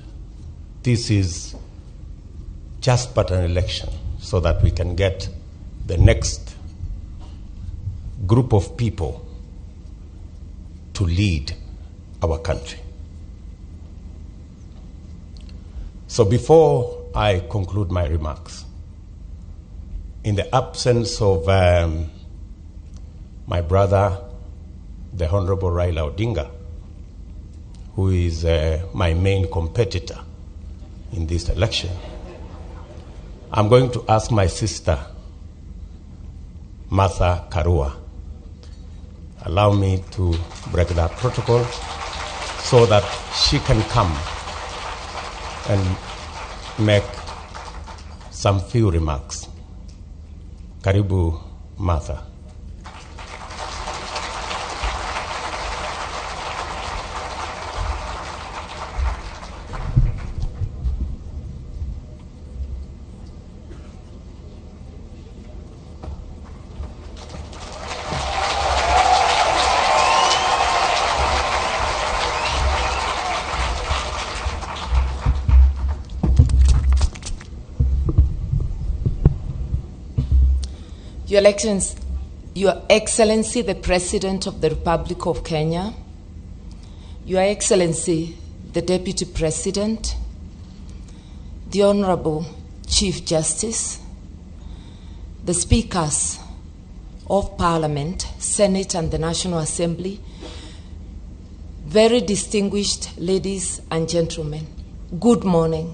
this is just but an election so that we can get the next group of people to lead our country. So before I conclude my remarks, in the absence of my brother, the Honorable Raila Odinga, who is my main competitor in this election, I'm going to ask my sister, Martha Karua, allow me to break that protocol so that she can come and make some few remarks. Karibu, Martha. Your Excellency, the President of the Republic of Kenya, Your Excellency, the Deputy President, the Honorable Chief Justice, the Speakers of Parliament, Senate and the National Assembly, very distinguished ladies and gentlemen, good morning.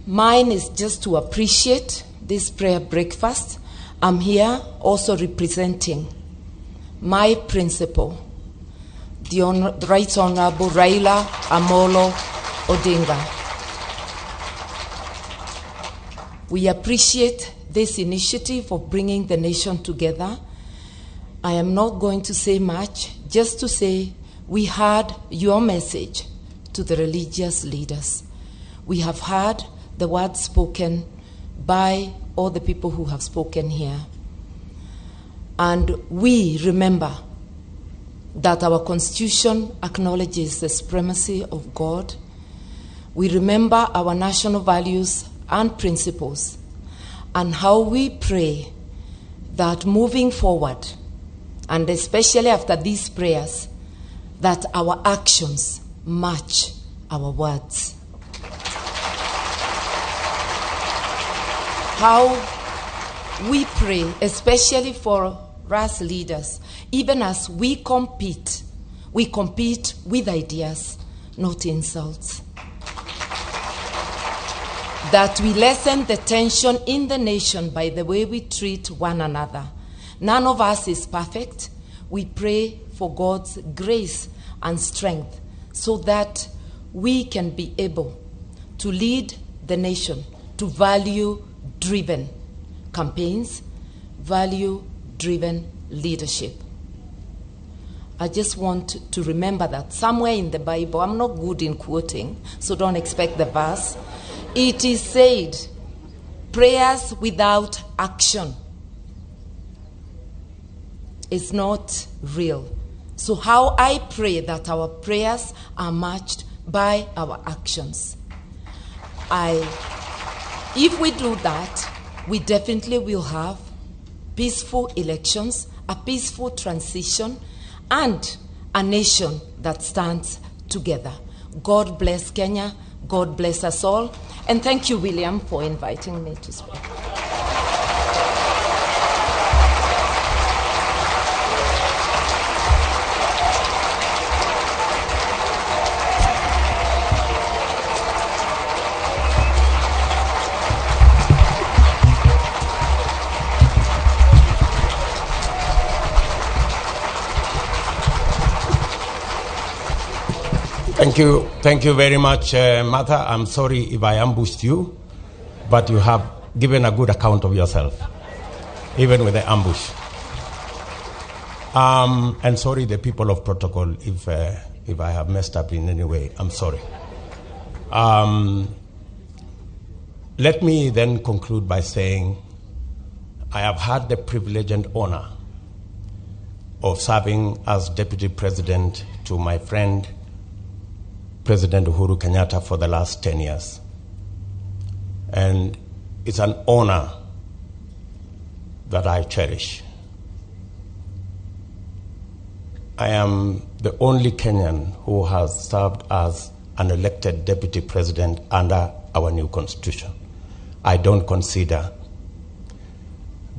Mine is just to appreciate this prayer breakfast. I'm here also representing my principal, the Right Honorable Raila Amolo Odinga. We appreciate this initiative of bringing the nation together. I am not going to say much, just to say we heard your message to the religious leaders. We have heard the words spoken by all the people who have spoken here. And we remember that our Constitution acknowledges the supremacy of God. We remember our national values and principles, and how we pray that moving forward, and especially after these prayers, that our actions match our words. How we pray, especially for us leaders, even as we compete with ideas, not insults. That we lessen the tension in the nation by the way we treat one another. None of us is perfect. We pray for God's grace and strength so that we can be able to lead the nation to value-driven campaigns, value-driven leadership. I just want to remember that somewhere in the Bible, I'm not good in quoting, so don't expect the verse. It is said, prayers without action is not real. So how I pray that our prayers are matched by our actions. If we do that, we definitely will have peaceful elections, a peaceful transition, and a nation that stands together. God bless Kenya. God bless us all. And thank you, William, for inviting me to speak. Thank you. Thank you very much, Martha. I'm sorry if I ambushed you, but you have given a good account of yourself, even with the ambush. And sorry, the people of protocol, if I have messed up in any way, I'm sorry. Let me then conclude by saying I have had the privilege and honor of serving as Deputy President to my friend, President Uhuru Kenyatta, for the last 10 years. And it's an honor that I cherish. I am the only Kenyan who has served as an elected deputy president under our new constitution. I don't consider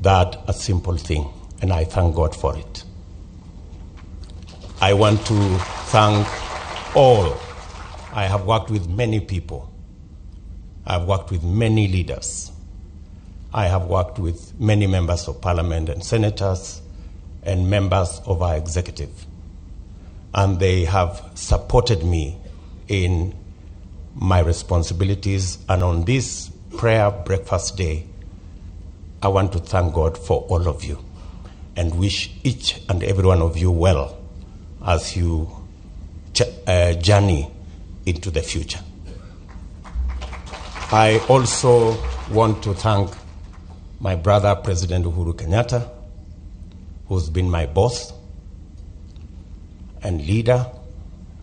that a simple thing, and I thank God for it. I want to thank all. I have worked with many people. I've worked with many leaders. I have worked with many members of parliament and senators and members of our executive. And they have supported me in my responsibilities. And on this prayer breakfast day, I want to thank God for all of you and wish each and every one of you well as you journey into the future. I also want to thank my brother, President Uhuru Kenyatta, who's been my boss and leader,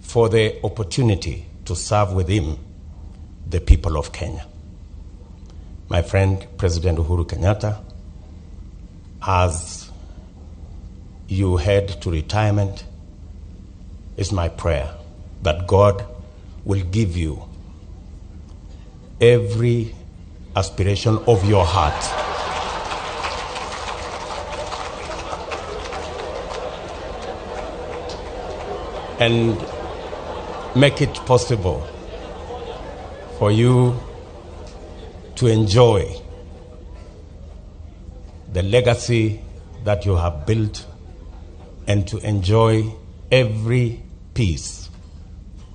for the opportunity to serve with him the people of Kenya. My friend, President Uhuru Kenyatta, as you head to retirement, it's my prayer that God will give you every aspiration of your heart. And make it possible for you to enjoy the legacy that you have built and to enjoy every piece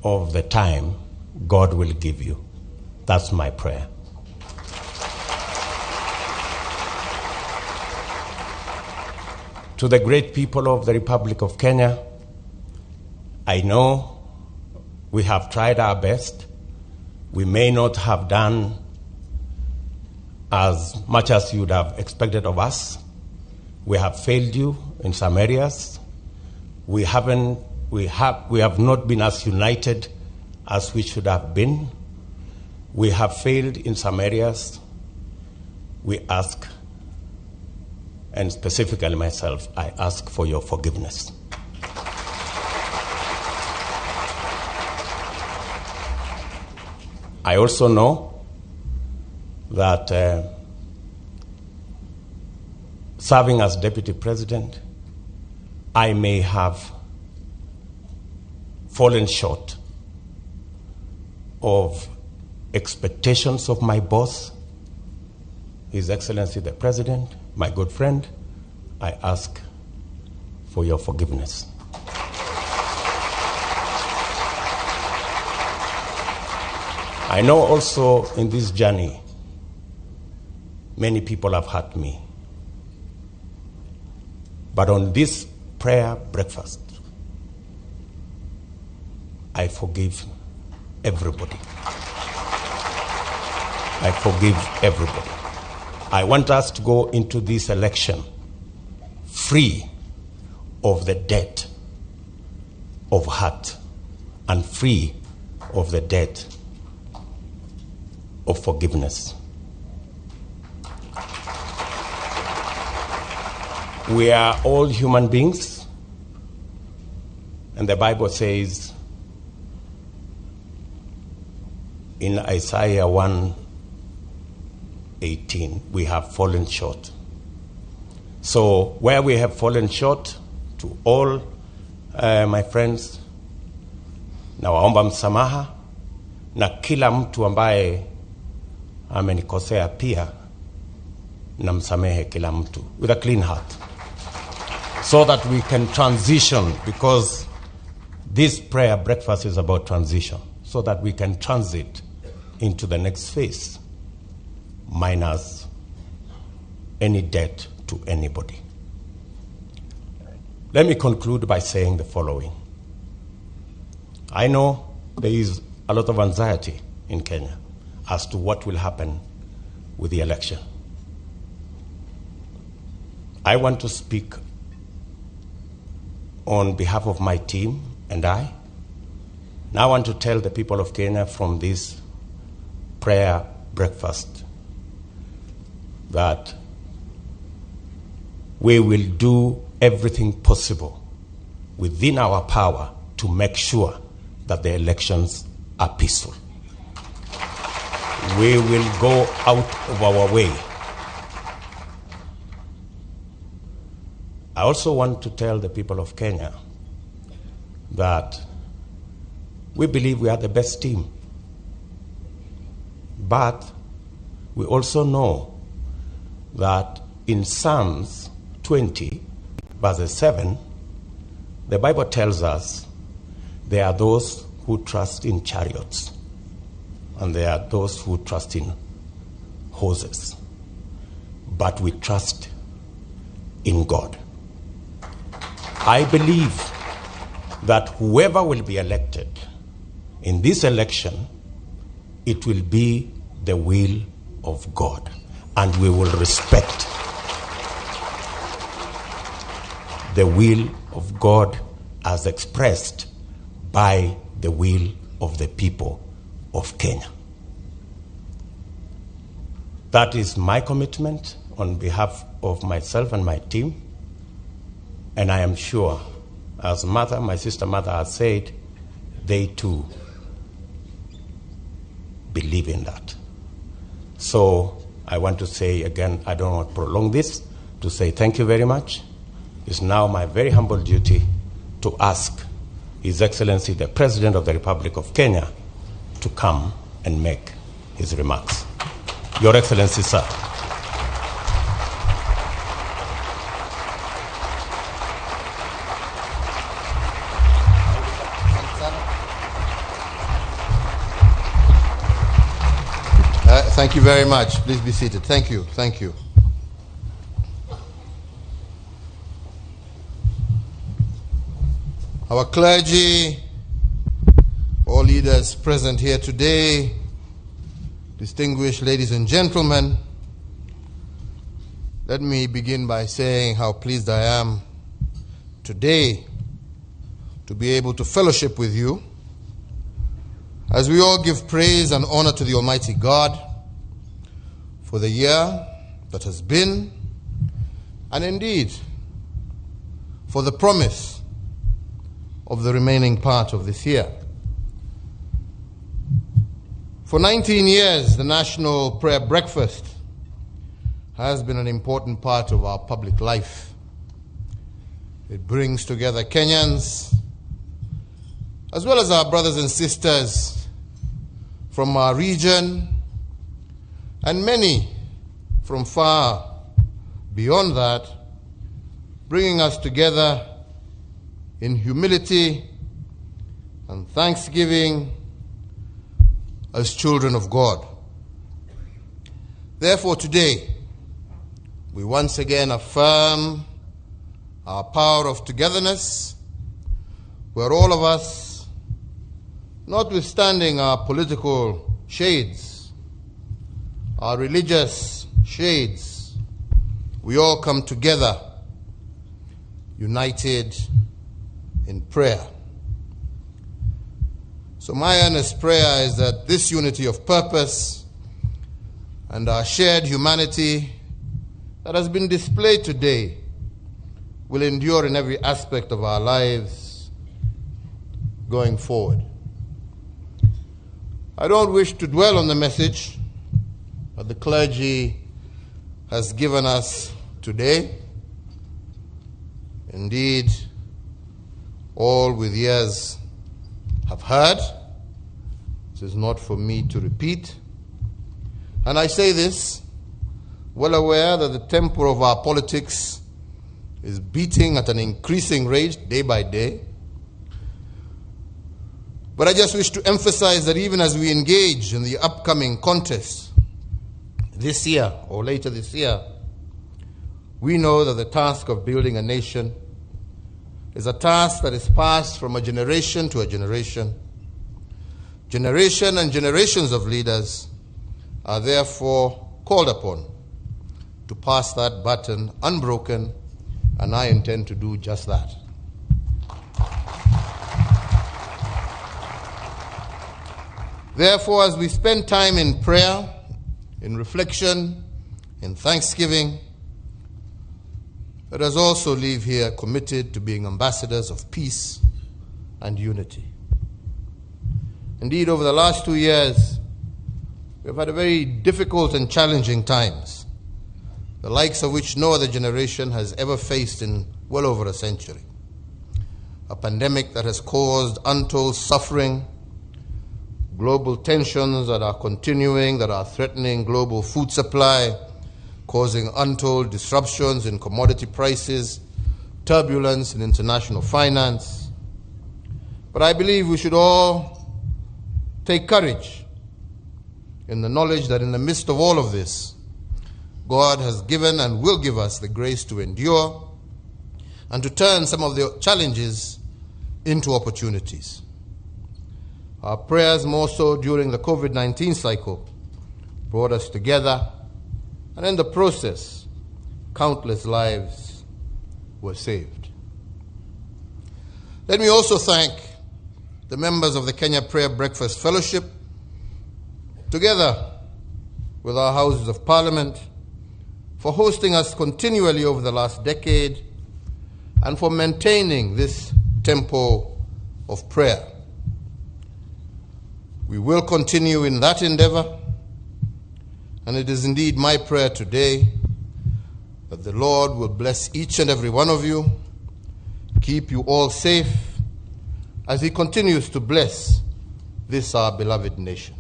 of the time God will give you. That's my prayer. To the great people of the Republic of Kenya, I know we have tried our best. We may not have done as much as you would have expected of us. We have failed you in some areas. We have not been as united as we should have been. We have failed in some areas. We ask, and specifically myself, I ask for your forgiveness. I also know that serving as deputy president, I may have fallen short of expectations of my boss, His Excellency the President, my good friend. I ask for your forgiveness. I know also in this journey, many people have hurt me. But on this prayer breakfast, I forgive everybody. I forgive everybody. I want us to go into this election free of the debt of hurt and free of the debt of forgiveness. We are all human beings, and the Bible says in Isaiah 1:18, we have fallen short. So where we have fallen short, to all my friends, nawaomba msamaha, na kila mtu ambaye amenikosea pia namsamehe kila mtu with a clean heart, so that we can transition, because this prayer breakfast is about transition, so that we can transit into the next phase minus any debt to anybody. Let me conclude by saying the following. I know there is a lot of anxiety in Kenya as to what will happen with the election. I want to speak on behalf of my team and I. Now I want to tell the people of Kenya from this prayer breakfast that we will do everything possible within our power to make sure that the elections are peaceful. We will go out of our way. I also want to tell the people of Kenya that we believe we are the best team. But we also know that in Psalms 20, verse 7, the Bible tells us there are those who trust in chariots and there are those who trust in horses. But we trust in God. I believe that whoever will be elected in this election, it will be the will of God, and we will respect the will of God as expressed by the will of the people of Kenya. That is my commitment on behalf of myself and my team. And I am sure, as Martha, my sister Martha has said, they too believe in that. So I want to say again, I don't want to prolong this, to say thank you very much. It's now my very humble duty to ask His Excellency the President of the Republic of Kenya to come and make his remarks. Your Excellency, sir. Thank you very much. Please be seated. Thank you. Thank you. Our clergy, all leaders present here today, distinguished ladies and gentlemen, let me begin by saying how pleased I am today to be able to fellowship with you as we all give praise and honor to the Almighty God for the year that has been, and indeed for the promise of the remaining part of this year. For 19 years, the National Prayer Breakfast has been an important part of our public life. It brings together Kenyans, as well as our brothers and sisters from our region, and many from far beyond that, bringing us together in humility and thanksgiving as children of God. Therefore, today, we once again affirm our power of togetherness, where all of us, notwithstanding our political shades, our religious shades, we all come together, united in prayer. So my earnest prayer is that this unity of purpose and our shared humanity that has been displayed today will endure in every aspect of our lives going forward. I don't wish to dwell on the message that the clergy has given us today. Indeed, all with ears have heard. This is not for me to repeat. And I say this well aware that the tempo of our politics is beating at an increasing rate day by day. But I just wish to emphasize that even as we engage in the upcoming contest this year or later this year, we know that the task of building a nation is a task that is passed from a generation to a generation. Generation and generations of leaders are therefore called upon to pass that baton unbroken, and I intend to do just that. Therefore, as we spend time in prayer, in reflection, in thanksgiving, let us also leave here committed to being ambassadors of peace and unity. Indeed, over the last 2 years, we have had a very difficult and challenging times, the likes of which no other generation has ever faced in well over a century. A pandemic that has caused untold suffering, global tensions that are continuing, that are threatening global food supply, causing untold disruptions in commodity prices, turbulence in international finance. But I believe we should all take courage in the knowledge that in the midst of all of this, God has given and will give us the grace to endure and to turn some of the challenges into opportunities. Our prayers, more so during the COVID-19 cycle, brought us together, and in the process, countless lives were saved. Let me also thank the members of the Kenya Prayer Breakfast Fellowship. Together, with our Houses of Parliament, for hosting us continually over the last decade, and for maintaining this tempo of prayer. We will continue in that endeavor, and it is indeed my prayer today that the Lord will bless each and every one of you, keep you all safe, as He continues to bless this our beloved nation.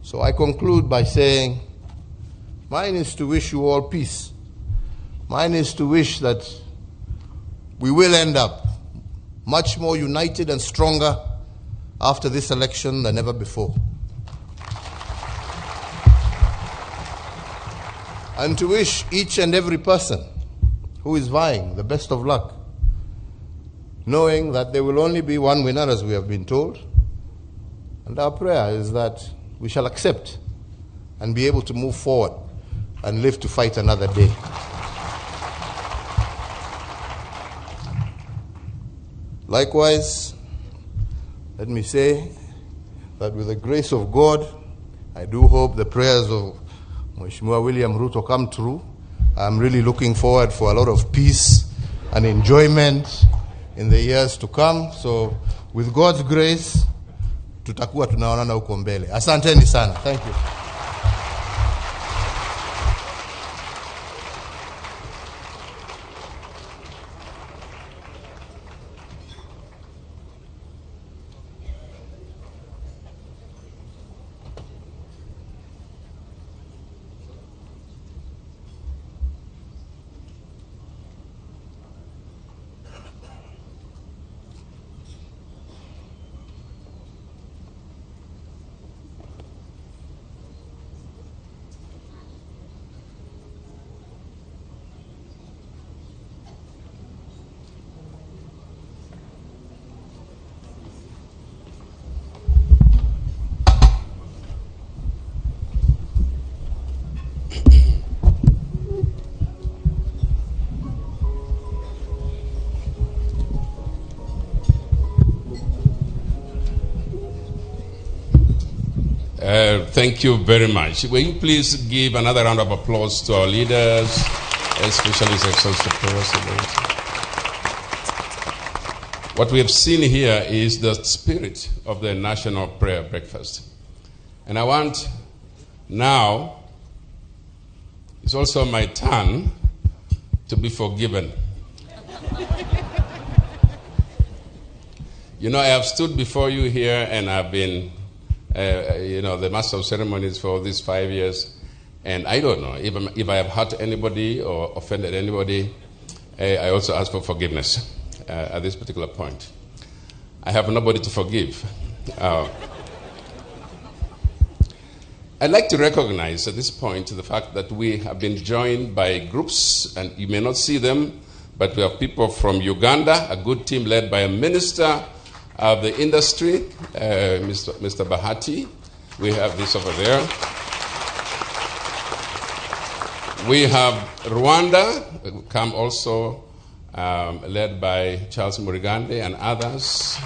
So I conclude by saying, mine is to wish you all peace. Mine is to wish that we will end up much more united and stronger after this election than ever before. And to wish each and every person who is vying the best of luck, knowing that there will only be one winner, as we have been told. And our prayer is that we shall accept and be able to move forward and live to fight another day. Likewise, let me say that with the grace of God, I do hope the prayers of Mheshimiwa William Ruto come true. I'm really looking forward for a lot of peace and enjoyment in the years to come. So with God's grace, tutakuwa tunaonana huko mbele. Asanteni sana. Thank you. Thank you very much. Will you please give another round of applause to our leaders, especially His Excellency the President. What we have seen here is the spirit of the National Prayer Breakfast. And I want now, it's also my turn to be forgiven. You know, I have stood before you here and I've been the master of ceremonies for these 5 years, and I don't know if I have hurt anybody or offended anybody. I also ask for forgiveness at this particular point. I have nobody to forgive. I'd like to recognize at this point the fact that we have been joined by groups, and you may not see them, but we have people from Uganda, a good team led by a minister of the industry, Mr. Bahati. We have this over there. We have Rwanda, come also, led by Charles Murigande and others.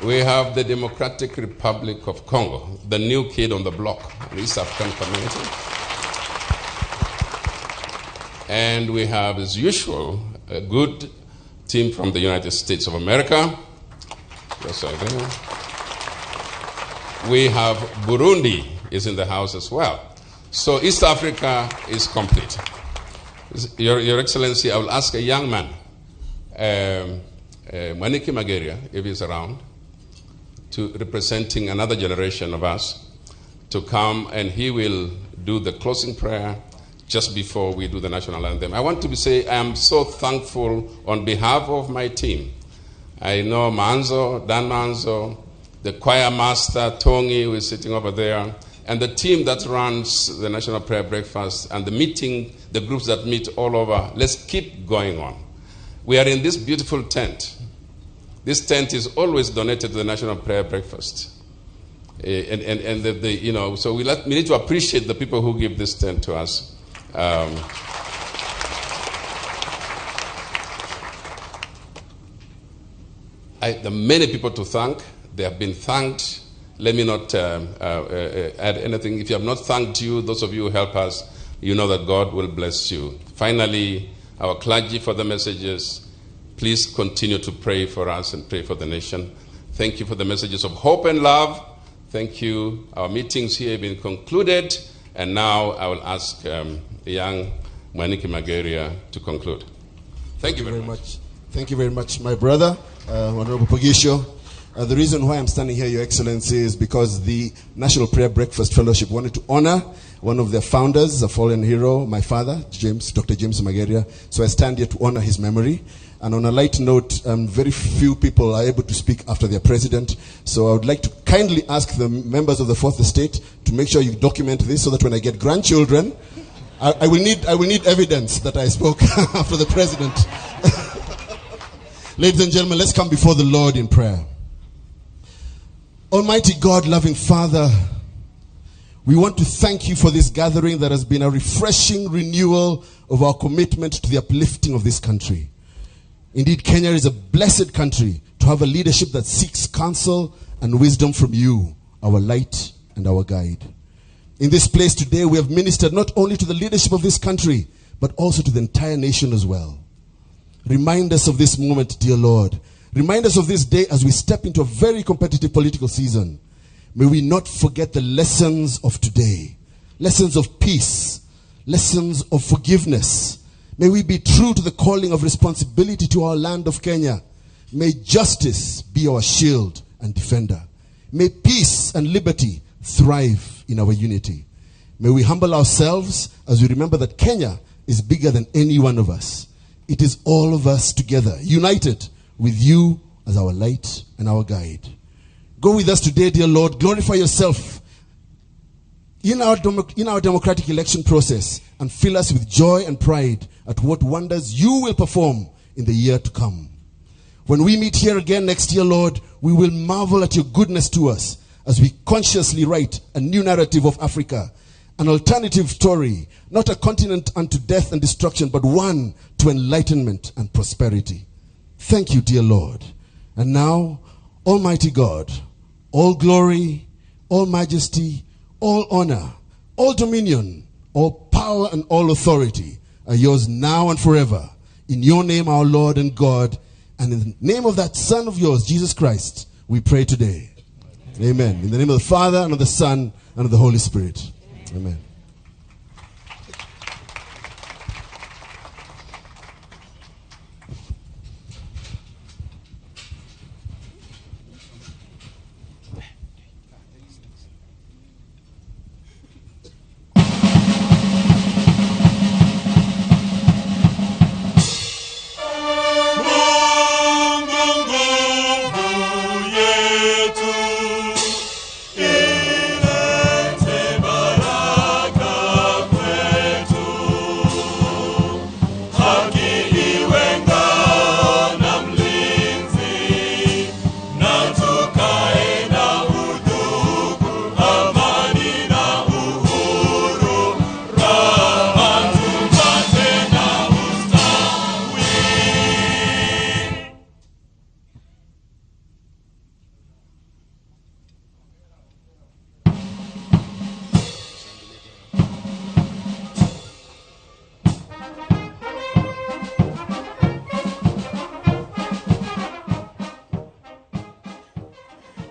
We have the Democratic Republic of Congo, the new kid on the block, the East African community. And we have, as usual, a good team from the United States of America. Yes, I think. We have Burundi is in the house as well. So East Africa is complete. Your Excellency, I will ask a young man, Mwaniki Mageria, if he's around, to representing another generation of us, to come, and he will do the closing prayer just before we do the national anthem. I want to say I am so thankful on behalf of my team. I know Manzo, Dan Manzo, the choir master, Tongi, who is sitting over there, and the team that runs the National Prayer Breakfast and the meeting, the groups that meet all over. Let's keep going on. We are in this beautiful tent. This tent is always donated to the National Prayer Breakfast. So we need to appreciate the people who give this tent to us. There are many people to thank. They have been thanked Let me not add anything. If you have not thanked you, those of you who help us, you know that God will bless you. Finally, our clergy for the messages, please continue to pray for us and pray for the nation. Thank you for the messages of hope and love. Thank you. Our meetings here have been concluded. And now I will ask young Mwaniki Mageria to conclude. Thank you very much. Thank you very much, my brother, Honorable Poghisio. The reason why I'm standing here, Your Excellency, is because the National Prayer Breakfast Fellowship wanted to honor one of their founders, a fallen hero, my father, Dr. James Mageria. So I stand here to honor his memory. And on a light note, very few people are able to speak after their president. So I would like to kindly ask the members of the Fourth Estate to make sure you document this so that when I get grandchildren, I will need evidence that I spoke after the president. Ladies and gentlemen, let's come before the Lord in prayer. Almighty God, loving Father, we want to thank you for this gathering that has been a refreshing renewal of our commitment to the uplifting of this country. Indeed, Kenya is a blessed country to have a leadership that seeks counsel and wisdom from you, our light and our guide. In this place today, we have ministered not only to the leadership of this country, but also to the entire nation as well. Remind us of this moment, dear Lord. Remind us of this day as we step into a very competitive political season. May we not forget the lessons of today, lessons of peace, lessons of forgiveness. May we be true to the calling of responsibility to our land of Kenya. May justice be our shield and defender. May peace and liberty thrive in our unity. May we humble ourselves as we remember that Kenya is bigger than any one of us. It is all of us together, united with you as our light and our guide. Go with us today, dear Lord. Glorify yourself in our democratic election process and fill us with joy and pride at what wonders you will perform in the year to come. When we meet here again next year, Lord, we will marvel at your goodness to us as we consciously write a new narrative of Africa, an alternative story, not a continent unto death and destruction, but one to enlightenment and prosperity. Thank you, dear Lord. And now, Almighty God, all glory, all majesty, all honor, all dominion, all power and all authority are yours now and forever. In your name, our Lord and God, and in the name of that Son of yours, Jesus Christ, we pray today. Amen. In the name of the Father, and of the Son, and of the Holy Spirit. Amen.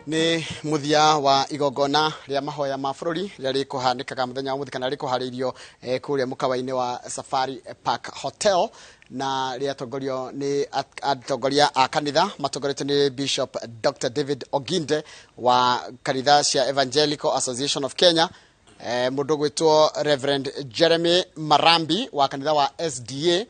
Nĩ mũthia wa igongona rĩa mahoya ma bũrũri rĩrĩa rĩkũhanĩkaga mũthenya wa mũthĩ kana rĩkũharĩirio kũrĩa mũkawa-inĩ wa Safari Park Hotel na rĩatongorio nĩ atongoria a kanitha matongoretio nĩ Bishop Dr. David Oginde wa kanitha cia Evangelical Association of Kenya, mũndũ gwĩtwo Reverend Jeremy Marambi wa kanitha wa SDA,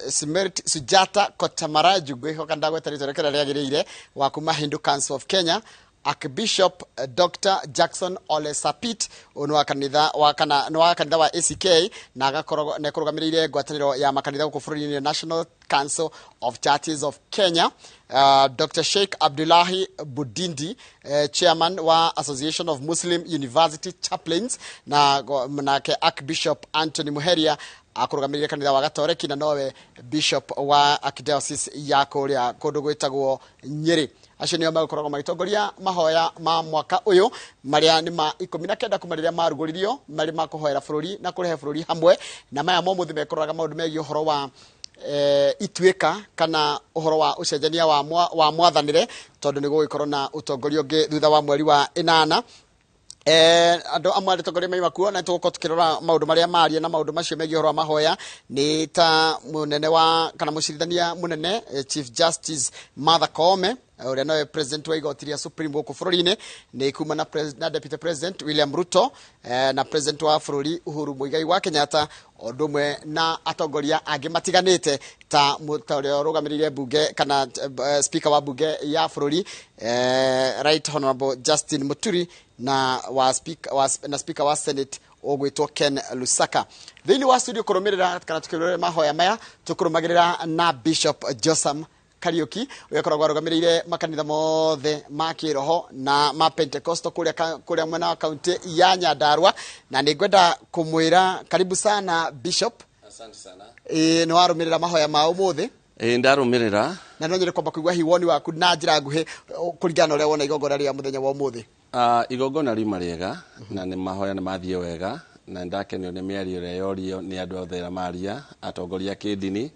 Simerit Sujata Kotamaraju ngwĩhoka ndagweta rĩtwa rĩake rĩrĩa rĩagĩrĩire wa kuma Hindu Council of Kenya, Archbishop Dr. Jackson Ole Sapit nĩ wa kanitha wa kana nĩ wa kanitha wa ACK na agakorwo nĩ kũrũgamĩrĩire ngwatanĩro ya makanitha gũkũ bũrũri-inĩ National Council of Churches of Kenya, Dr. Sheikh Abdullahi Budindi, chairman wa Association of Muslim University Chaplains, na nake Archbishop Anthony Muheria Akũrũgamĩrĩire kanitha wa Gatoreki na nowe bishop wa archdiocese ya kũrĩa kũndũ gwĩtagwo Nyĩrĩ. Acio nĩo megũkoragwo magĩtongoria mahoya ma mwaka ũyũ marĩa nĩ ma 19 kuma rĩrĩa marugũririo, marĩ ma kũhoera bũrũri na kũrehe bũrũri hamwe. Na maya ma ũmũthĩ mekũroraga maũndũ megiĩ ũhoro wa ituĩka kana ũhoro wa ũcenjania wa mwathanĩre, tondũ nĩ gũgĩkorwo na ũtongoria ũngĩ thutha wa mweri wa 8. Andũ amwe arĩa atongoria maima kuo na tũgũkorwo tũkĩrora maũndũ marĩa maria na maũndũ macio megiĩ ũhoro wa mahoya nĩ ta mũnene wa kana mũcirithania mũnene, Chief Justice Martha Koome, ũrĩa nowe president wa igoti rĩa Supreme gũkũ bũrũri-inĩ, nĩ kuma na Deputy President William Ruto, na President wa bũrũri Uhuru Muigai wa Kenyatta, o ũndũ ũmwe na atongoria angĩ matiganĩte ta ũrĩa ũrũgamĩrĩire bunge kana speaker wa bunge ya bũrũri, Right Honorable Justin Muturi, na wa speaker wa, na speaker wa Senate ũgwĩtwo Ken Lusaka. Thĩinĩ wa studio kũrũmĩrĩra kana tũkĩrũmĩrĩra mahoya maya, tũkũrũmagĩrĩra na Bishop Josam Kariuki, ũrĩa akoragwo arũgamĩrĩire makanitha mothe ma kĩroho na ma Pentecostal kũrĩa mwena wa kaunti ya Nyandarua. Na nĩ ngwenda kũmwĩra karibu sana Bishop. Asante sana. Nĩ warũmĩrĩra mahoya ma ũmũthĩ? Ĩĩ, ndarũmĩrĩra. Na no nyende kwamba kũigua hihi woni waku na njĩra nguhĩ kũringana na ũrĩa wona igongona rĩa mũthenya wa ũmũthĩ. Igongona riuma rĩega na nĩ mahoya nĩ mathiĩ wega, na nĩndakenio nĩ mĩario ĩrĩa yorio nĩ andũ othe arĩa maria, atongoria a kĩndini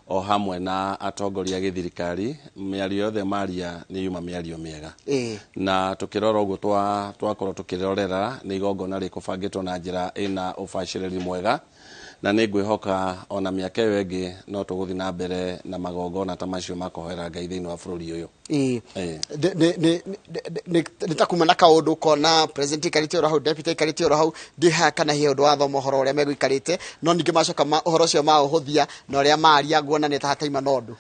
o hamwe na atongoria a gĩthirikari. Mĩario yothe maria nĩ yuma mĩario mĩega. Na tũkĩrora ũguo twakorwo tũkĩrorera nĩ igongona rĩkũbangĩtwo na njĩra ĩna ũbacĩrĩri mwega, na nĩ ngwĩhoka ona mĩaka ĩyo ĩngĩ no tũgũthiĩ na mbere na magongona ta macio ma kũhoera Ngai thĩinĩ wa bũrũri ũyũ. Nĩ ta kuma na kaũndũ kona president aikarĩte oro hau, deputy aikarĩte oro hau, ndihaha kana hihi ũndũ wathoma ũhoro ũrĩa megũikarĩte, no ningĩ macoka ũhoro ũcio maũhũthia na ũrĩa maria nguona nĩ ta hataima na ũndũ.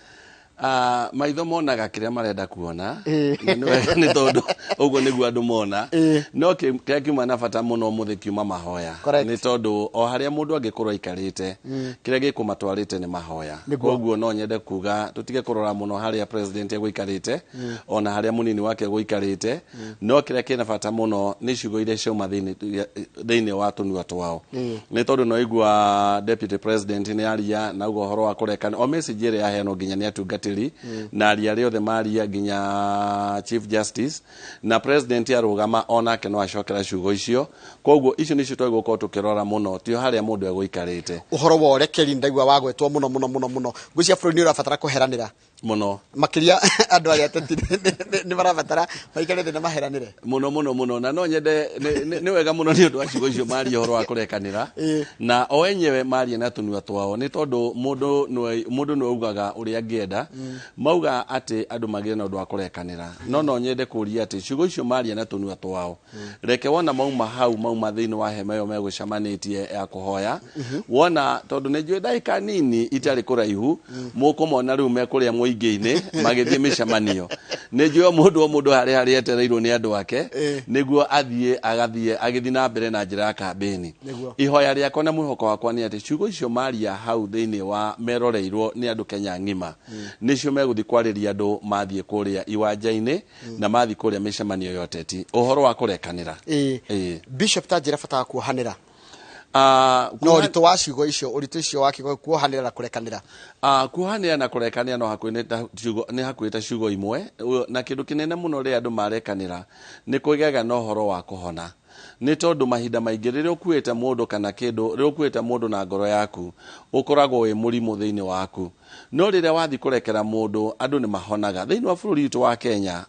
Maitho monaga kĩrĩa marenda kuona. Na nĩ wega nĩ tondũ ũguo nĩguo andũ mona. No kĩrĩa kiuma na bata mũno ũmũthĩ kiuma mahoya. Nĩ tondũ o harĩa mũndũ angĩkorwo aikarĩte, kĩrĩa gĩkũmatwarĩte nĩ mahoya. Koguo no nyende kuga tũtige kũrora mũno harĩa president egũikarĩte, ona harĩa mũnini wake egũikarĩte, no kĩrĩa kĩna bata mũno nĩ ciugo iria ciauma thĩinĩ wa tũnua twao. Nĩ tondũ no igua deputy president nĩ aria na uga ũhoro wa kũrekana, o message ĩrĩa yaheanwo nginya nĩ atungatĩri na aria arĩa othe maria nginya Chief Justice na president arũgama onake no acokera ciugo icio. Koguo icio nĩcio twagĩrĩirwo gũkorwo tũkĩrora mũno, tio harĩa mũndũ egũikarĩte. Ũhoro wa ũrekeri ndaigua wagwetwo mũno mũno mũno mũno. Ngwĩciria bũrũri nĩ ũrabatara kũheranĩra mũno, makĩria andũ arĩa ateti nĩ marabatara maikare thĩ na maheranĩre mũno mũno mũno. Na no nyende nĩ wega mũno nĩ ũndũ wa ciugo icio maria ũhoro wa kũrekanĩra, na o enyewe maria na tũnua twao, nĩ tondũ mũndũ nĩwe ugaga ũrĩa angĩenda. Mauga atĩ andũ magĩe na ũndũ wa kũrekanĩra, no nyende kũria atĩ ciugo icio maria na tũnua twao, reke wona mauma hau, mauma thĩinĩ wa hema ĩyo megũcemanĩtie ya kũhoya, wona tondũ nĩ njũĩ ndagĩka nini itarĩ kũraihu mũkũmona rĩu mekũrĩa mũingĩ-inĩ magĩthiĩ mĩcemanio. Nĩ njũĩ o mũndũ o mũndũ harĩa harĩa etereirwo nĩ andũ ake, nĩguo athiĩ agathiĩ agĩthiĩ na mbere na njĩra ya kambĩni. Ihoya rĩakwa na mwĩhoko wakwa nĩ atĩ ciugo icio maria hau thĩinĩ wa meroreirwo nĩ andũ Kenya ng'ima, nĩcio megũthiĩ kwarĩria andũ mathiĩ kũrĩa iwanja-inĩ na mathiĩ kũrĩa mĩcemanio ya ũteti, ũhoro wa kũrekanĩra. Bishop, ta njĩra bata wa kuohanĩra. No ũritũ wa ciugo icio, ũritũ ũcio wa kiugo kuohanĩra na kũrekanĩra. Kuohanĩra na kũrekanĩra no hakuhĩ nĩ ta ciugo, nĩ hakuhĩ ta ciugo imwe, na kĩndũ kĩnene mũno rĩrĩa andũ marekanĩra nĩ kũgĩaga na ũhoro wa kũhona. Nĩ tondũ mahinda maingĩ rĩrĩa ũkuĩte mũndũ kana kĩndũ, rĩrĩa ũkuĩte mũndũ na ngoro yaku, ũkoragwo wĩ mũrimũ thĩinĩ waku. No rĩrĩa wathiĩ kũrekera mũndũ, andũ nĩ mahonaga. Thĩinĩ wa bũrũri witũ wa Kenya,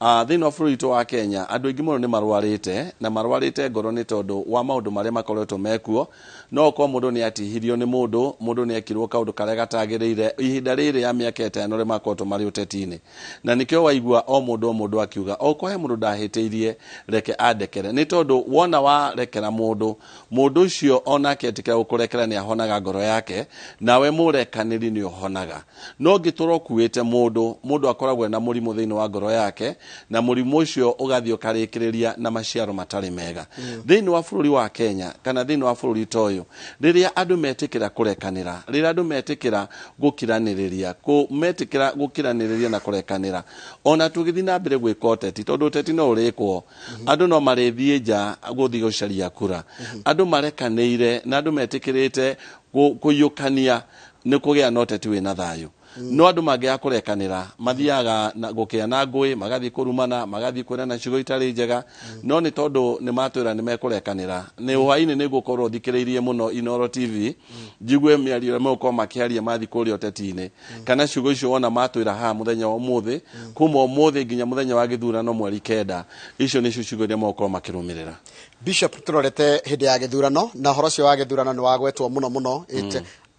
thĩinĩ wa bũrũri witũ wa Kenya, andũ aingĩ mũno nĩ marwarĩte, na marwarĩte ngoro nĩ tondũ wa maũndũ marĩa makoretwo mekuo. No okorwo mũndũ nĩ atihirio nĩ mũndũ, mũndũ nĩ ekirwo kaũndũ karĩa gatagĩrĩire ihinda rĩrĩ ya mĩaka 5 rĩa makoretwo marĩ ũteti-inĩ. Na nĩkĩo waigua o mũndũ o mũndũ akiuga, okorwo he mũndũ ndahĩtĩirie, reke andekere. Nĩ tondũ wona warekera mũndũ, mũndũ ũcio onake etĩkĩra gũkũrekera nĩ ahonaga ngoro yake, nawe mũrekanĩri nĩ ũhonaga. No ũngĩtũra ũkuĩte mũndũ, mũndũ akoragwo ena mũrimũ thĩinĩ wa ngoro yake, Na mũrimũ ũcio ũgathiĩ ũkarĩkĩrĩria na maciaro matarĩ mega. Thĩinĩ wa bũrũri wa Kenya kana thĩinĩ wa bũrũri ta ũyũ, rĩrĩa andũ metĩkĩra kũrekanĩra, rĩrĩa andũ metĩkĩra gũkiranĩrĩria, metĩkĩra gũkiranĩrĩria na kũrekanĩra, ona tũgĩthiĩ na mbere gwĩka ũteti, tondũ ũteti no ũrĩkwo, andũ no marĩthiĩ nja gũthiĩ gũcaria kura, andũ marekanĩire na andũ metĩkĩrĩte kũiyũkania nĩ kũgĩa na ũteti wĩna thayũ. No andũ mangĩaga kũrekanĩra, mathiaga na gũkĩa na ngũĩ, magathiĩ kũrumana, magathiĩ kwĩrana ciugo itarĩ njega. No nĩ tondũ nĩ matwĩra nĩ mekũrekanĩra, nĩ hwainĩ nĩ ngũkorwo thikĩrĩirie mũno Inooro TV, njigue mĩario ĩrĩa megũkorwo makĩaria mathiĩ kũrĩa ũteti-inĩ, kana ciugo icio wona matwĩra haha mũthenya wa ũmũthĩ, kuma ũmũthĩ nginya mũthenya wa gĩthurano mweri 9, icio nĩcio ciugo iria megũkorwo makĩrũmĩrĩra. Bishop, tũrorete hĩndĩ ya gĩthurano, na ũhoro ũcio wa gĩthurano nĩ wagwetwo mũno mũno,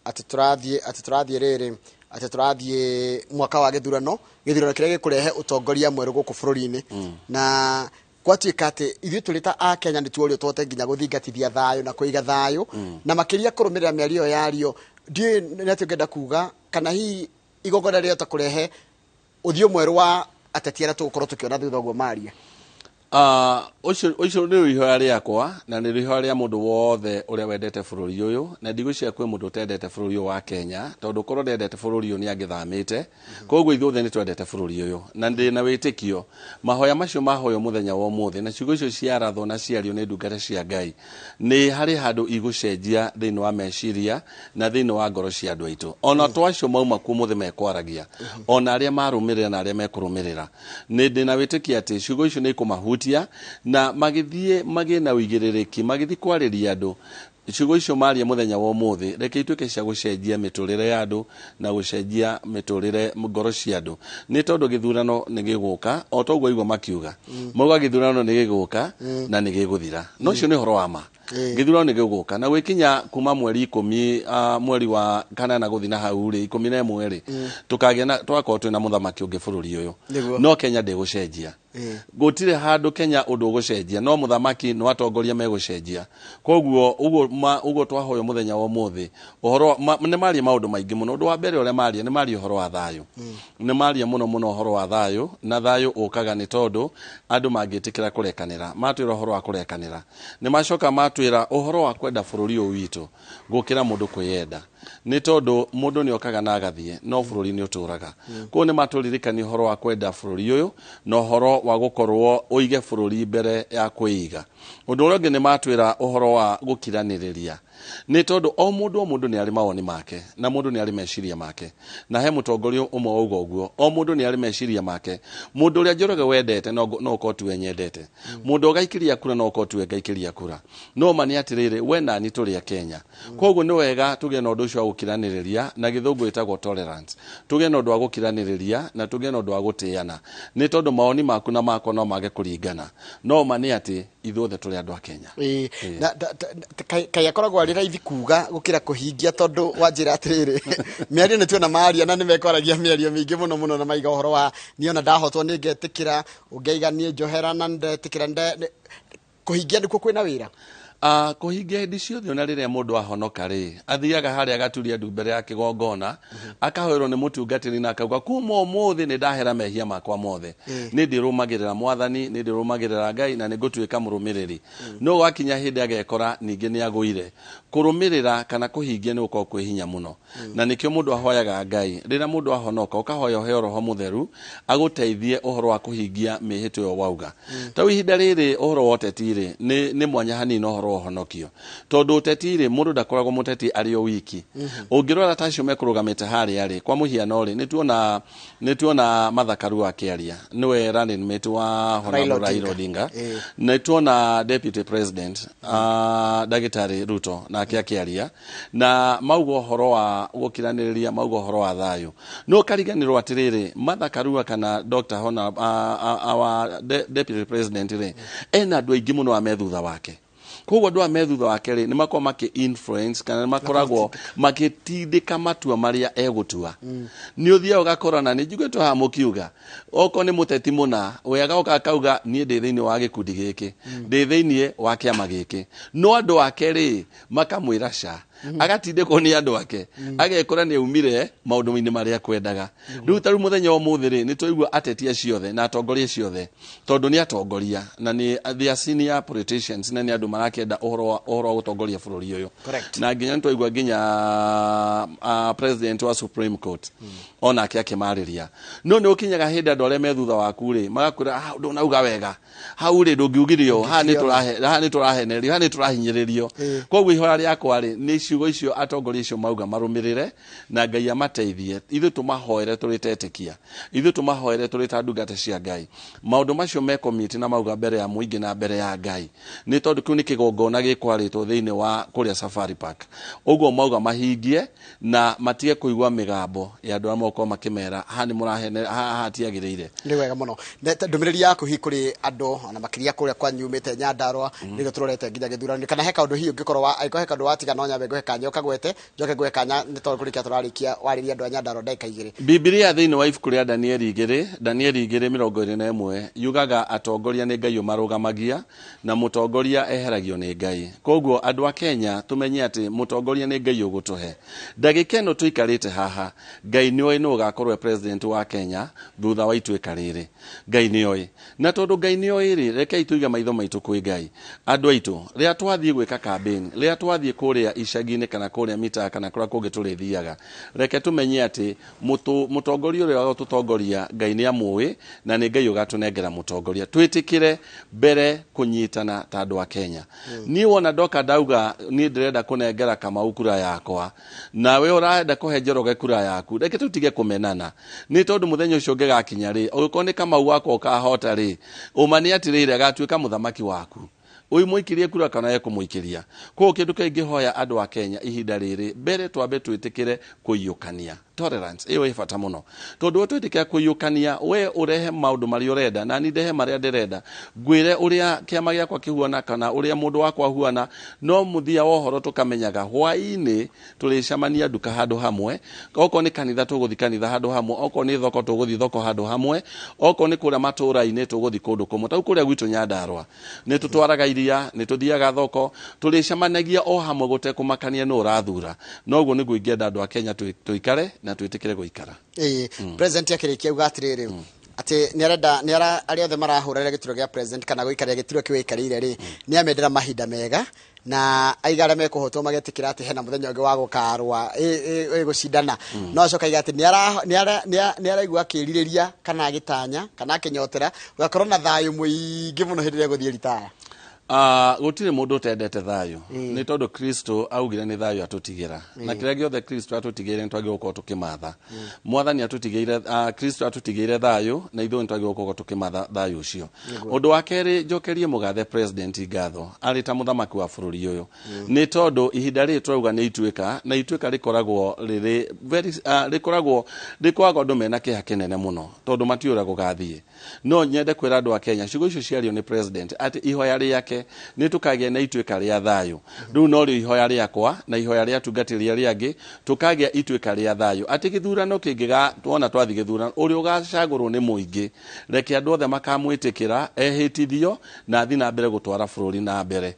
atĩ tũrathiĩ rĩrĩ, atĩ tũrathiĩ mwaka wa gĩthurano, gĩthurano kĩrĩa gĩkũrehe ũtongoria mwerũ gũkũ bũrũri-inĩ. Na gwatuĩka atĩ ithuĩ tũrĩ ta a Kenya nĩ tuorio tũhote nginya gũthingatithia thayũ na kũiga thayũ, na makĩria kũrũmĩrĩra mĩario yario. Ndiũĩ nĩ atĩ ũngĩenda kuga kana hihi igongona rĩhota kũrehe ũthiũ mwerũ wa ateti arĩa tũgũkorwo tũkĩona thutha ũguo maria. Ũcio nĩ ihoya rĩakwa, na nĩ ihoya rĩa mũndũ wothe ũrĩa wendete bũrũri ũyũ, na ndigwĩciria kwĩ mũndũ ũtendete bũrũri ũyũ wa Kenya, tondũ korwo ndendete bũrũri ũyũ nĩ angĩthamĩte. Koguo ithuothe nĩ twendete bũrũri ũyũ, na ndĩ na wĩtĩkio mahoya macio mahoywo mũthenya wa ũmũthĩ, na ciugo icio ciarathwo na ciario nĩ ndungata cia Ngai, nĩ harĩ handũ igũcenjia thĩinĩ wa meciria na thĩinĩ wa ngoro cia andũ aitũ. Ona to acio mauma kuo mũthĩ mekwaragia, ona arĩa marũmĩrĩra na arĩa mekũrũmĩrĩra, nĩ ndĩ na wĩtĩkio atĩ ciugo icio nĩ ikũmahutia, na magĩthiĩ magĩe na ũigĩrĩrĩki, magĩthiĩ kwarĩria andũ. Ciugo icio maria mũthenya wa ũmũthĩ, reke ituĩke cia gũcenjia mĩtũrĩre ya andũ na gũcenjia mĩtũrĩre ngoro cia andũ, nĩ tondũ gĩthurano nĩ gĩgũka, o toguo aigua makiuga, mauga gĩthurano nĩ gĩgũka na nĩ gĩgũthira. No ũcio nĩ ũhoro wa ma. Gĩthurano nĩ gĩgũka na gwĩkinya kuma mweri 10, mweri wa 8 gũthiĩ na hau rĩ, 11 rĩ, tũkagĩa na tũgakorwo twĩna mũthamaki ũngĩ bũrũri ũyũ. No Kenya ndĩgũcenjia. Gũtirĩ handũ Kenya ũndũ ũgũcenjia, no mũthamaki no atongoria megũcenjia. Koguo ũguo twahoywo mũthenya wa ũmũthĩ, ũhoro nĩ maria maũndũ maingĩ mũno. Ũndũ wa mbere ũrĩa maria nĩ maria ũhoro wa thayũ, nĩ maria mũno mũno ũhoro wa thayũ, na thayũ ũkaga nĩ tondũ andũ mangĩtĩkĩra kũrekanĩra. Matwĩra ũhoro wa kũrekanĩra, nĩ macoka matwĩra ũhoro wa kwenda bũrũri ũyũ witũ gũkĩra mũndũ kwĩyenda, nĩ tondũ mũndũ nĩ okaga na agathiĩ, no bũrũri nĩ ũtũraga. Koguo nĩ matũririkania ũhoro wa kwenda bũrũri ũyũ na ũhoro wa gũkorwo ũige bũrũri mbere ya kwĩiga. Ũndũ ũrĩa ũngĩ nĩ matwĩra ũhoro wa gũkiranĩrĩria, nĩ tondũ o mũndũ nĩ arĩ mawoni make, na mũndũ nĩ arĩ meciria make, na he mũtongoria ũmwe wauga ũguo, o mũndũ nĩ arĩ meciria make. Mũndũ ũrĩa Njoroge wendete no ũkorwo tiwe nyendete, mũndũ ũgaikĩria kura no ũkorwo tiwe ngaikĩria kura, no ma nĩ atĩrĩrĩ, we nani tũrĩ a Kenya. Koguo nĩ wega tũgĩe na ũndũ ũcio wa gũkiranĩrĩria, na gĩthũngũ ĩtagwo tolerance, tũgĩe na ũndũ wa gũkiranĩrĩria na tũgĩe na ũndũ wa gũtĩana, nĩ tondũ mawoni maku na makwa no mage kũringana, no ma nĩ atĩ ithuothe tũrĩ andũ a Kenya. Kaĩ akoragwo arĩ raithi kuga gũkĩra kũhingia, tondũ wanjĩra atĩrĩrĩ, mĩario nĩ tuona maria na nĩ mekwaragia mĩario mĩingĩ mũno mũno, na maiga ũhoro wa niĩ ona ndahotwo nĩ ngetĩkĩra, ũngĩaiga niĩ njohera na ndetĩkĩra, kũhingia nĩkuo kwĩna wĩra. Kũhingia hĩndĩ ciothe, ona rĩrĩa mũndũ ahonoka rĩ, athiaga harĩa agaturia ndu mbere ya kĩgongona, akahoerwo nĩ mũtungatĩri na akauga kuma ũmũthĩ nĩ ndahera mehia makwa mothe, nĩ ndĩrũmagĩrĩra mwathani, nĩ ndĩrũmagĩrĩra Ngai na nĩ ngũtuĩka mũrũmĩrĩri. No gwakinya hĩndĩ agekora ningĩ nĩ agũire. Kũrũmĩrĩra kana kũhingia nĩ gũkorwo kwĩ hinya mũno, na nĩkĩo mũndũ ahoyaga Ngai. Rĩrĩa mũndũ ahonoka, ũkahoya ũheo Roho Mũtheru agũteithie ũhoro wa kũhingia mĩhĩtwa ĩyo wauga. Ta ihinda rĩrĩ ũhoro wa ũteti rĩ, nĩ mwanya hanini ũhoro wa ũhonokio, tondũ ũteti rĩ, mũndũ ndakoragwo mũteti arĩ o wiki. Ũngĩrora ta acio mekũrũgamĩte harĩa rĩ, kwa mũhiano rĩ, nĩ tuona Martha Karua akĩaria, nĩwe running mate wa Honorable Raila Odinga, nĩ tuona Deputy President Ndagĩtarĩ Ruto nake akĩaria, na mauga ũhoro wa gũkiranĩrĩria, mauga ũhoro wa thayũ. No kariganĩrwo atĩrĩrĩ, Martha Karua kana Dr. Hona, our Deputy President rĩ, ena andũ aingĩ mũno a me thutha wake. Koguo andũ a me thutha wake rĩ, nĩ makoragwo makĩ influence kana nĩ makoragwo makĩtindĩka matua marĩa egũtua. Nĩ ũthiaga ũgakora, na nĩ njiguĩte haha mũkiuga okorwo nĩ mũteti mũna, we agoka akauga niĩ ndĩ thĩinĩ wa gĩkundi gĩkĩ, ndĩ thĩinĩ wa kĩama gĩkĩ, no andũ ake rĩ makamwĩra ca. Agatindĩkwo nĩ andũ ake, agekora nĩ aumire maũndũ-inĩ marĩa kwendaga. Rĩu ta rĩu mũthenya wa ũmũthĩ rĩ, nĩ twaigua ateti acio othe na atongoria acio othe, tondũ nĩ atongoria na nĩ they are senior politicians, na nĩ andũ marakĩenda ũhoro wa gũtongoria bũrũri ũyũ. Na nginya nĩ twaigua nginya president wa Supreme Court onake akĩmarĩria. No nĩ ũkinyaga hĩndĩ andũ arĩa me thutha waku rĩ magakwĩra, "Ah, ndũnauga wega hau rĩ, ndũngiugire ũũ, haha nĩ haha nĩ tũrahenerio, haha nĩ tũrahinyĩrĩrio." Koguo ihoya rĩakwa rĩ nĩ ciugo icio atongoria acio mauga marũmĩrĩre, na Ngai amateithie. Ithuĩ tũmahoere tũrĩ tetĩkia, ithuĩ tũmahoere tũrĩ ta ndungata cia Ngai, maũndũ macio mekomiti na mauga mbere ya mũingĩ na mbere ya Ngai, nĩ tondũ kĩu nĩ kĩgongona gĩkwarĩtwo thĩinĩ wa kũrĩa Safari Park. Ũguo mauga mahingie na matige kũigua mĩgambo ya andũ arĩa mogũkorwo makĩmera haha nĩ mũrahene, haha hatiagĩrĩire. Nĩ wega mũno. Ndũmĩrĩri yaku hihi kũrĩ andũ, ona makĩria kũrĩa kwanyu umĩte Nyandarũa, nĩrĩo tũrorete nginya gĩthurano, kana he kaũndũ hihi ũngĩkorwo wa angĩkorwo he kaũndũ watiga, no nyambe ngũhe kanya ũkagwete, njoke ngũhe kanya nĩ tondũ kũrĩkia tũrarĩkia, warĩria andũ a Nyandarũa ndagĩka 2. Bibilia thĩinĩ wa ibuku rĩa Danieli 2:21 yugaga atongoria nĩ Ngai ũmarũgamagia na mũtongoria eheragio nĩ Ngai. Koguo andũ a Kenya tũmenye atĩ mũtongoria nĩ Ngai ũgũtũhe. Ndagĩka ĩno tũikarĩte haha, Ngai nĩoĩ nũ ũgakorwo e president wa Kenya thutha wa ituĩka rĩrĩ. Ngai nĩoĩ, na tondũ Ngai nĩoĩ rĩ, rekei tũige maitho maitũ kwĩ Ngai. Andũ aitũ, rĩrĩa twathiĩ gwĩka campaign, rĩrĩa twathiĩ kũrĩa icagi-inĩ kana kũrĩa mitaa kana kũrĩa kũngĩ tũrĩthiaga, reke tũmenye atĩ mũtongoria ũrĩa ũgũtũtongoria Ngai nĩ amũĩ, na nĩ Ngai ũgatũnengera mũtongoria. Twĩtĩkĩre mbere kũnyitana ta andũ a Kenya. Niĩ wona ndoka ndauga niĩ ndĩrenda kũnengera Kamau kura yakwa, nawe ũrenda kũhe Njoroge kura yaku, reke tũtige kũmenana, nĩ tondũ mũthenya ũcio ũngĩgakinya rĩ, ũngĩkorwo nĩ Kamau wakwa ũkahota rĩ, ũma nĩ atĩrĩrĩ, agatuĩka mũthamaki waku, ũimũikĩrie kura kana ekũmũikĩria. Koguo kĩndũ kĩrĩa ingĩhoya andũ a Kenya ihinda rĩrĩ, mbere twambe twĩtĩkĩre kũiyũkania. Tolerance ĩyo ĩ bata mũno, tondũ we twĩtĩkĩra kũiyũkania, we ũrehe maũndũ marĩa ũrenda na ni ndehe marĩa ndĩrenda, ngwĩre ũrĩa kĩama gĩakwa kĩhuana kana ũrĩa mũndũ wakwa ahuana, no mũthia wa ũhoro tũkamenyaga hwaĩ-inĩ tũrĩcemania nduka handũ hamwe, okorwo nĩ kanitha tũgũthiĩ kanitha handũ hamwe, okorwo nĩ thoko tũgũthiĩ thoko handũ hamwe, okorwo nĩ kũrĩa matũũra-inĩ tũgũthiĩ kũndũ kũmwe. Tau kũrĩa gwitũ Nyandarũa nĩ tũtwaraga iria, nĩ tũthiaga thoko, tũrĩcemanagia o hamwe gũtekũmakania nũ ũrathura. Noguo nĩguo ingĩenda andũ a Kenya tũikare na twĩtĩkĩre gũikara. Ĩĩ, president akĩrĩkia auga atĩrĩrĩ, atĩ nĩ arenda nĩ ara arĩa othe marahũrĩra gĩturwa gĩa president kana gũikarĩra gĩturwa kĩu aikarĩire rĩ, nĩ amendera mahinda mega, na aiga arĩa mekũhotwo magetĩkĩra atĩ hena mũthenya ũngĩ wa gũkarũa gũcindana. No acoka aiga atĩ nĩ araigua akĩrirĩria kana agĩtanya kana akĩnyotera gũgakorwo na thayũ mũingĩ mũno hĩndĩ ĩrĩa egũthiĩ ritaya. Gũtirĩ mũndũ ũtendete thayũ, nĩ tondũ Kristo augire nĩ thayũ atũtigĩra, na kĩrĩa gĩothe Kristo atũtigĩire nĩ twagĩrĩirwo gũkorwo tũkĩmatha. Mwathani atũtigĩire, Kristo atũtigĩire thayũ, na ithuĩ nĩ twagĩrĩirwo gũkorwo tũkĩmatha thayũ ũcio. Ũndũ wa kerĩ, njokerie mũgathe president ngatho arĩ ta mũthamaki wa bũrũri ũyũ, nĩ tondũ ihinda rĩrĩ tũrauga nĩ ituĩka, na ituĩka rĩkoragwo rĩrĩ very rĩkoragwo andũ mena kĩeha kĩnene mũno, tondũ matiũĩ ũrĩa gũgathiĩ. No nyende kwĩra andũ a Kenya ciugo icio ciario nĩ president atĩ ihoya rĩake nĩ tũkagĩa na ituĩka rĩa thayũ. Rĩu no rĩo ihoya rĩakwa na ihoya rĩa atungatĩri arĩa angĩ, tũkagĩa ituĩka rĩa thayũ, atĩ gĩthurano kĩngĩga tuona twathiĩ gĩthurano, ũrĩa ũgacagũrwo nĩ mũingĩ, reke andũ othe makamwĩtĩkĩra, ehĩtithio na athiĩ na mbere gũtwara bũrũri na mbere.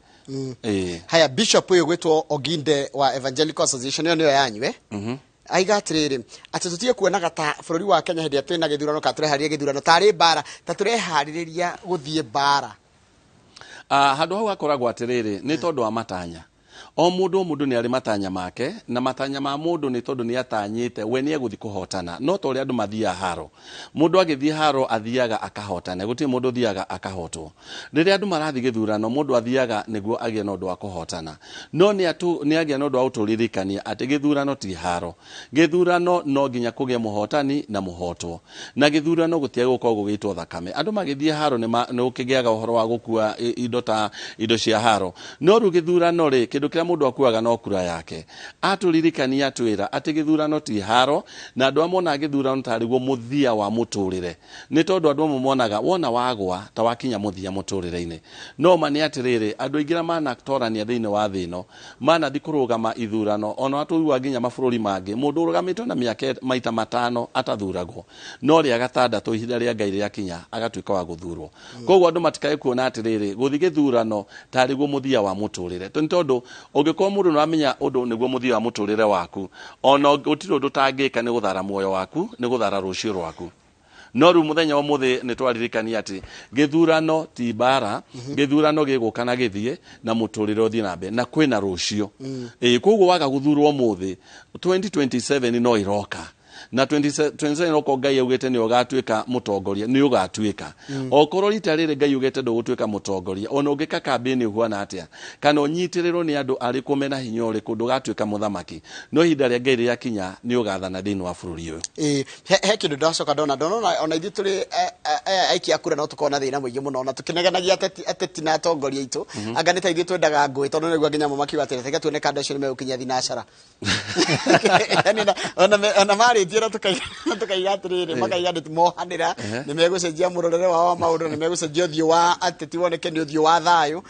Ĩĩ. Haya, bishop ũyũ gwĩtwo Oginde wa Evangelical Association, ĩyo nĩyo yanyu, eh? Aiga atĩrĩrĩ, atĩ tũtige kuonaga ta bũrũri wa Kenya hĩndĩ ĩrĩa twĩna gĩthurano kana tũreharĩria gĩthurano tarĩ mbara, ta tũreharĩrĩria gũthiĩ mbara. Handũ hau hakoragwo atĩrĩrĩ, nĩ tondũ wa matanya. O mũndũ nĩ arĩ matanya make, na matanya ma mũndũ nĩ tondũ nĩ atanyĩte we nĩ egũthiĩ kũhotana. No ta ũrĩa andũ mathiaga haro, mũndũ agĩthiĩ haro athiaga akahotane, gũtirĩ mũndũ ũthiaga akahotwo. Rĩrĩa andũ marathiĩ gĩthurano, mũndũ athiaga nĩguo agĩe na ũndũ wa kũhotana, no nĩ agĩa na ũndũ wa gũtũririkania atĩ gĩthurano ti haro. Gĩthurano no nginya kũgĩe mũhotani na mũhotwo, na gĩthurano gũtiagĩ gũkorwo gũgĩitwo thakame. Andũ magĩthiĩ haro nĩ gũkĩgĩaga ũhoro wa gũkua indo ta indo cia haro, no rĩu gĩthurano rĩ, kĩndũ kĩrĩa mũndũ akuaga no kura yake. Atũririkania, atwĩra atĩ gĩthurano ti haro, na andũ amwe monaga gĩthurano tarĩ guo mũthia wa mũtũrĩre, nĩ tondũ andũ amwe monaga wona wagwa ta wakinya mũthia mũtũrĩre-inĩ. No ma nĩ atĩrĩrĩ, andũ aingĩ arĩa manatorania thĩinĩ wa thĩ ĩno manathi kũrũgama ithurano, ona watũigua nginya mabũrũri mangĩ, mũndũ ũrũgamĩtwo na mĩaka maita matano atathuragwo, no rĩa gatandatũ ihinda rĩa Ngai rĩakinya agatuĩka wa gũthurwo. Koguo andũ matikae kuona atĩrĩrĩ, gũthiĩ gĩthurano tarĩ guo mũthia wa mũtũrĩre, nĩ tondũ Ũngĩkorwo mũndũ nĩwamenya ũndũ nĩguo mũthia wa mũtũrĩre waku, ona gũtirĩ ũndũ ũtangĩka nĩ gũthara muoyo waku, nĩ gũthara rũciũ rwaku. No rĩu mũthenya wa ũmũthĩ nĩ twaririkania atĩ gĩthurano ti mbara, gĩthurano gĩgũka na gĩthiĩ na mũtũrĩre ũthiĩ na mbere na kwĩna rũciũ. Ĩĩ, koguo waga gũthurwo ũmũthĩ 2027 no ĩroka, na 2027 okorwo Ngai augĩte nĩ ũgatuĩka mũtongoria nĩ ũgatuĩka. Okorwo rita rĩrĩ Ngai augĩte ndũgũtuĩka mũtongoria, ona ũngĩka kambĩni ũhuana atĩa kana ũnyitĩrĩrwo nĩ andũ arĩkũ mena hinya ũrĩkũ, ndũgatuĩka mũthamaki. No ihinda rĩa Ngai rĩakinya nĩ ũgathana thĩinĩ wa bũrũri ũyũ. Ĩĩ, he kĩndũ ndacoka ndona ona ithuĩ tũrĩ aikia a kura no tũkorwo na thĩna mũingĩ mũno, na tũkĩnegenagia ateti na atongoria aitũ. Anga nĩ ta ithuĩ twendaga ngũĩ, tondũ nĩguo nginya makiuga atĩrĩ, reke tuone kanda acio nĩ megũkinyia thinacara. Ona marĩtie na tũkaiga atĩrĩrĩ, makaiga nĩ mohanĩra, nĩ megũcenjia mũrorere wao wa maũndũ, nĩ megũcenjia ũthiũ wa ateti woneke nĩ ũthiũ wa thayũ.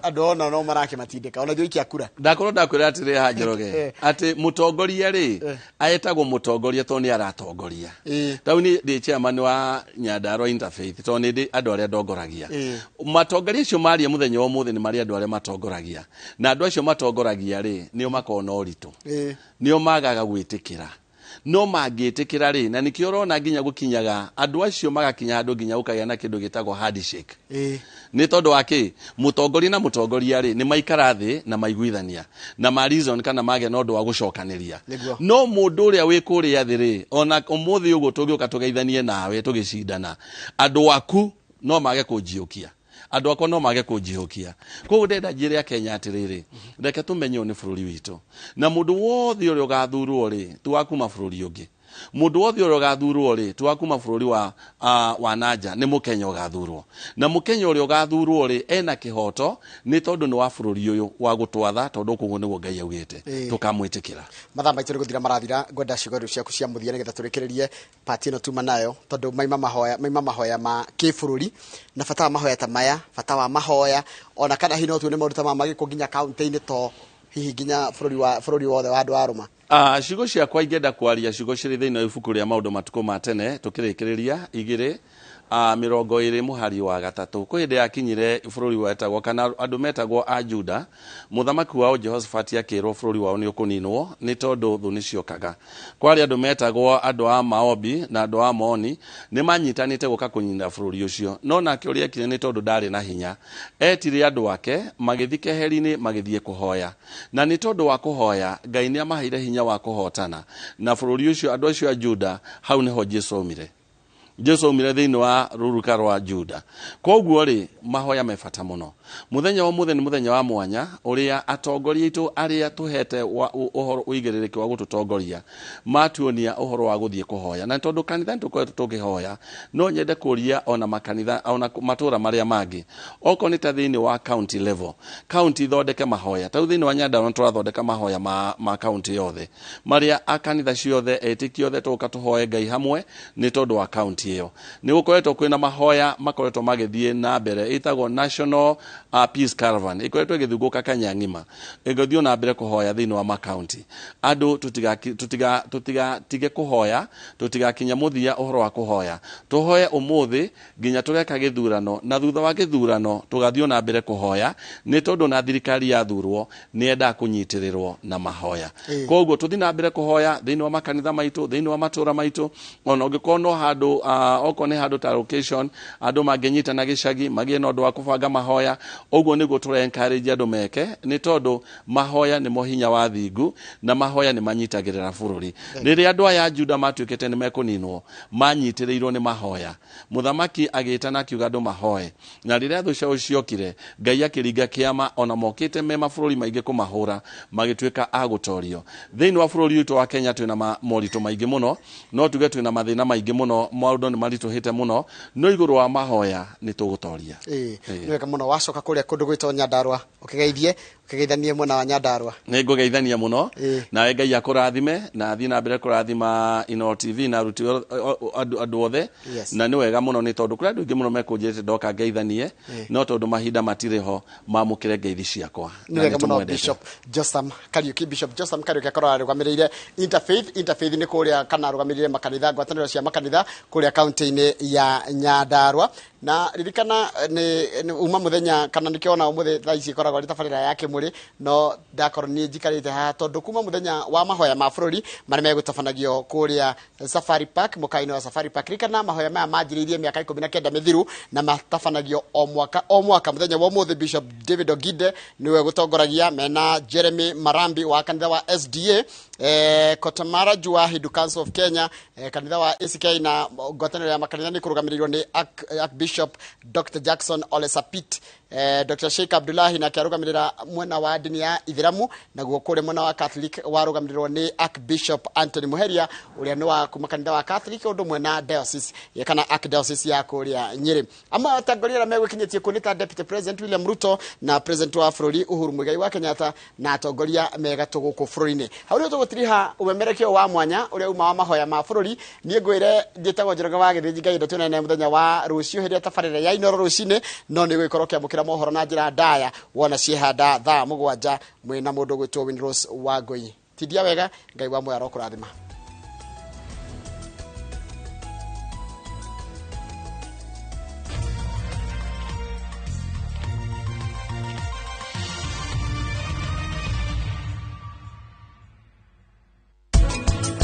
Andũ ona no marakĩmatindĩka ona ithuĩ aikia kura. Ndakorwo ndakwĩra atĩrĩ haha Njoroge, atĩ mũtongoria rĩ aetagwo mũtongoria tondũ nĩ aratongoria. Tau niĩ ndĩ chairman wa Nyandarua Interfaith tondũ nĩ ndĩ andũ arĩa ndongoragia. Matongoria acio maria mũthenya wa ũmũthĩ nĩ marĩ andũ arĩa matongoragia, na andũ acio matongoragia rĩ nĩo makoragwo na ũritũ, nĩo magaga gwĩtĩkĩra. No mangĩtĩkĩra rĩ, na nĩkĩo ũrona nginya gũkinyaga andũ acio magakinya handũ nginya gũkagĩa na kĩndũ gĩtagwo handshake. Nĩ tondũ wa kĩ? Mũtongoria na mũtongoria rĩ nĩ maikara thĩ na maiguithania na ma reason kana magĩa na ũndũ wa gũcokanĩria. No mũndũ ũrĩa wĩ kũrĩa thĩ rĩ, ona ũmũthĩ ũguo tũngĩũka tũgeithanie nawe tũgĩcindana, andũ aku no mage kũnjiũkia, andũ akwa no mage kũnjihũkia. Koguo ndĩrenda njĩre Akenya atĩrĩrĩ, reke tũmenye ũyũ nĩ bũrũri witũ, na mũndũ wothe ũrĩa ũgathurwo rĩ ti wa kuma bũrũri ũngĩ. Mũndũ wothe ũrĩa ũgathurwo rĩ ti wa kuma bũrũri wa nanja, nĩ mũkenya ũgathurwo. Na mũkenya ũrĩa ũgathurwo rĩ ena kĩhoto nĩ tondũ nĩ wa bũrũri ũyũ wa gũtwatha, tondũ koguo nĩguo Ngai augĩte, tũkamwĩtĩkĩra. Mathaa maitũ nĩ gũthira marathira, ngwenda ciugo rĩu ciaku cia mũthia nĩgetha tũrĩkĩrĩrie pati ĩno tuma nayo, tondũ maima mahoya ma kĩbũrũri na bata wa mahoya ta maya, bata wa mahoya ona kana hihi no tuone maũndũ ta maya magĩkwo nginya kaunti-inĩ, to hihi nginya bũrũri wothe wa andũ a Rũma. Ciugo ciakwa ingĩenda kwaria ciugo cirĩ thĩinĩ wa ibuku rĩa maũndũ matukũ ma tene tũkĩrĩkĩrĩria igĩrĩ 20 mũhari wa 3. Kwĩ hĩndĩ yakinyire bũrũri wetagwo kana andũ metagwo a Juda, mũthamaki wao Jehoshaphat akĩrwo bũrũri wao nĩ ũkũninwo nĩ tondũ thũ nĩ ciokaga. Kwarĩ andũ metagwo andũ a Maobi na andũ a Moni, nĩ manyitanĩte gũka kũnina bũrũri ũcio. No nake ũrĩa ekire nĩ tondũ ndarĩ na hinya, etire andũ ake magĩthiĩ keheri-inĩ magĩthiĩ kũhoya, na nĩ tondũ wa kũhoya Ngai nĩ amaheire hinya wa kũhotana na bũrũri ũcio. Andũ acio a Juda, hau nĩho Jesũ aumire. Jesũ aumire thĩinĩ wa rũruka rwa Juda. Koguo rĩ mahoya me bata mũno. Mũthenya wa ũmũthĩ nĩ mũthenya wa mwanya ũrĩa atongoria aitũ arĩa tũhete ũhoro ũigĩrĩrĩki wa gũtũtongoria matuonia ũhoro wa gũthiĩ kũhoya. Na tondũ kanitha nĩ tũkoretwo tũkĩhoya, no nyende kũria ona makanitha ona matũra marĩa mangĩ, okorwo nĩ ta thĩinĩ wa county level, county ithondeke mahoya. Ta rĩu thĩinĩ wa Nyandarua nĩ tũrathondeka mahoya ma county yothe, marĩa a kanitha ciothe etĩkia othe tũgoka tũhoe Ngai hamwe nĩ tondũ wa county ĩyo. Nĩ gũkoretwo kwĩna mahoya makoretwo magĩthiĩ na mbere, ĩtagwo National Peace Caravan, ĩkoretwo ĩgĩthungũka Kenya ng'ima, ĩgĩthiĩ na mbere kũhoya thĩinĩ wa makaunti. Andũ tũtigatige kũhoya, tũtigakinya mũthia ũhoro wa kũhoya. Tũhoye ũmũthĩ nginya tũgeka gĩthurano, na thutha wa gĩthurano tũgathiĩ na mbere kũhoya, nĩ tondũ na thirikari yathurwo nĩ yendaga kũnyitĩrĩrwo na mahoya. Koguo tũthiĩ na mbere kũhoya thĩinĩ wa makanitha maitũ, thĩinĩ wa matũra maitũ, ona ũngĩkorwo no handũ, okorwo nĩ handũ ta location andũ mangĩnyitana gĩcagi magĩe na ũndũ wa kũbanga mahoya. Ũguo nĩguo tũra encourage andũ meke, nĩ tondũ mahoya nĩmo hinya wa thingu na mahoya nĩ manyitagĩrĩra bũrũri. Rĩrĩa andũ aya a Juda matuĩkĩte nĩ mekũninwo, manyitĩrĩirwo nĩ mahoya. Mũthamaki agĩtana akiuga andũ mahoe, na rĩrĩa thũ ciao ciokire, Ngai akĩringa kĩama, ona mokĩte me mabũrũri maingĩ kũmahũra, magĩtuĩka a gũtorio. Thĩinĩ wa bũrũri witũ wa Kenya twĩna moritũ maingĩ mũno, no tuge twĩna mathĩna maingĩ mũno, maũndũ nĩ maritũhĩte mũno, no igũrũ wa mahoya nĩ tũgũtoria. Nĩ wega mũno. Wacoka kũrĩa kũndũ gwĩtwo Nyandarua, ũkĩgeithie, ũkĩgeithanie mwena wa Nyandarua. Nĩ ngũgeithania mũno, nawe Ngai akũrathime na athiĩ na mbere kũrathima Inooro TV na aruti andũ othe. Na nĩ wega mũno nĩ tondũ kũrĩ andũ aingĩ mũno mekũnjĩrĩte ndoka ngeithanie, no tondũ mahinda matirĩ ho mamũkĩre ngeithi ciakwa. Nĩ wega mũno. Bishop Josam Kariuki, Bishop Josam Kariuki akorwo arũgamĩrĩire Interfaith. Interfaith nĩ kũrĩa kana arũgamĩrĩire makanitha, ngwatanĩro cia makanitha kũrĩa kaunti-inĩ ya Nyandarua. Na ririkana nĩ uma muthenya kana nĩkĩo ona ũmũthĩ thaa ici ĩkoragwo ĩrĩ tabarĩra ya kĩmũrĩ, no ndakorwo niĩ njikarĩte haha tondũ kuma mũthenya wa mahoya ma bũrũri marĩa megũtabanagio kũrĩa Safari Park, mũkawa-inĩ wa Safari Park. Ririkana mahoya maya manjĩrĩirie mĩaka 19 mĩthiru na matabanagio o mwaka o mwaka. Mũthenya wa ũmũthĩ Bishop David Ogide niwe gũtongoragia mena Jeremy Marambi wa kanitha wa SDA, Kotamara Jua Hindu Council of Kenya, kanitha wa ACK na ngwatanĩro ya makanitha nĩ kũrũgamĩrĩirwo nĩ Archbishop Dr. Jackson Ole Sapit. Dr. Sheikh Abdullahi nake arũgamĩrĩra mwena wa ndini ya Ithiramu, naguo kũrĩa mwena wa Catholic warũgamĩrĩrwo nĩ Archbishop Anthony Muheria ũrĩa nĩ wa kuma kanitha wa Catholic ũndũ ũmwe na diocese kana Archdiocese ya kũrĩa Nyĩrĩ. Amwe a atongoria arĩa megwĩkinyĩtie kuo nĩ ta Deputy President William Ruto na President wa bũrũri Uhuru Muigai wa Kenyatta na atongoria megatũ gũkũ bũrũri-inĩ. Hau nĩho tũgũtiriha ũmemerekio wa mwanya ũrĩa uma wa mahoya ma bũrũri. Niĩ ngwĩre njĩtagwo Njoroge wa Gĩthĩnji Ngai tuonane mũthenya wa rũciũ hĩndĩ ya tabarĩra ya Inooro rũcinĩ, no nĩ ũgũgĩkorwo ũkĩamũkĩra mohoro na njĩra ndaya wona ciĩhanda thaa 7 mwĩna mũndũ ũgwĩtwo Winrose Wangũi. Tindia wega, Ngai wa muoyo arokũrathima.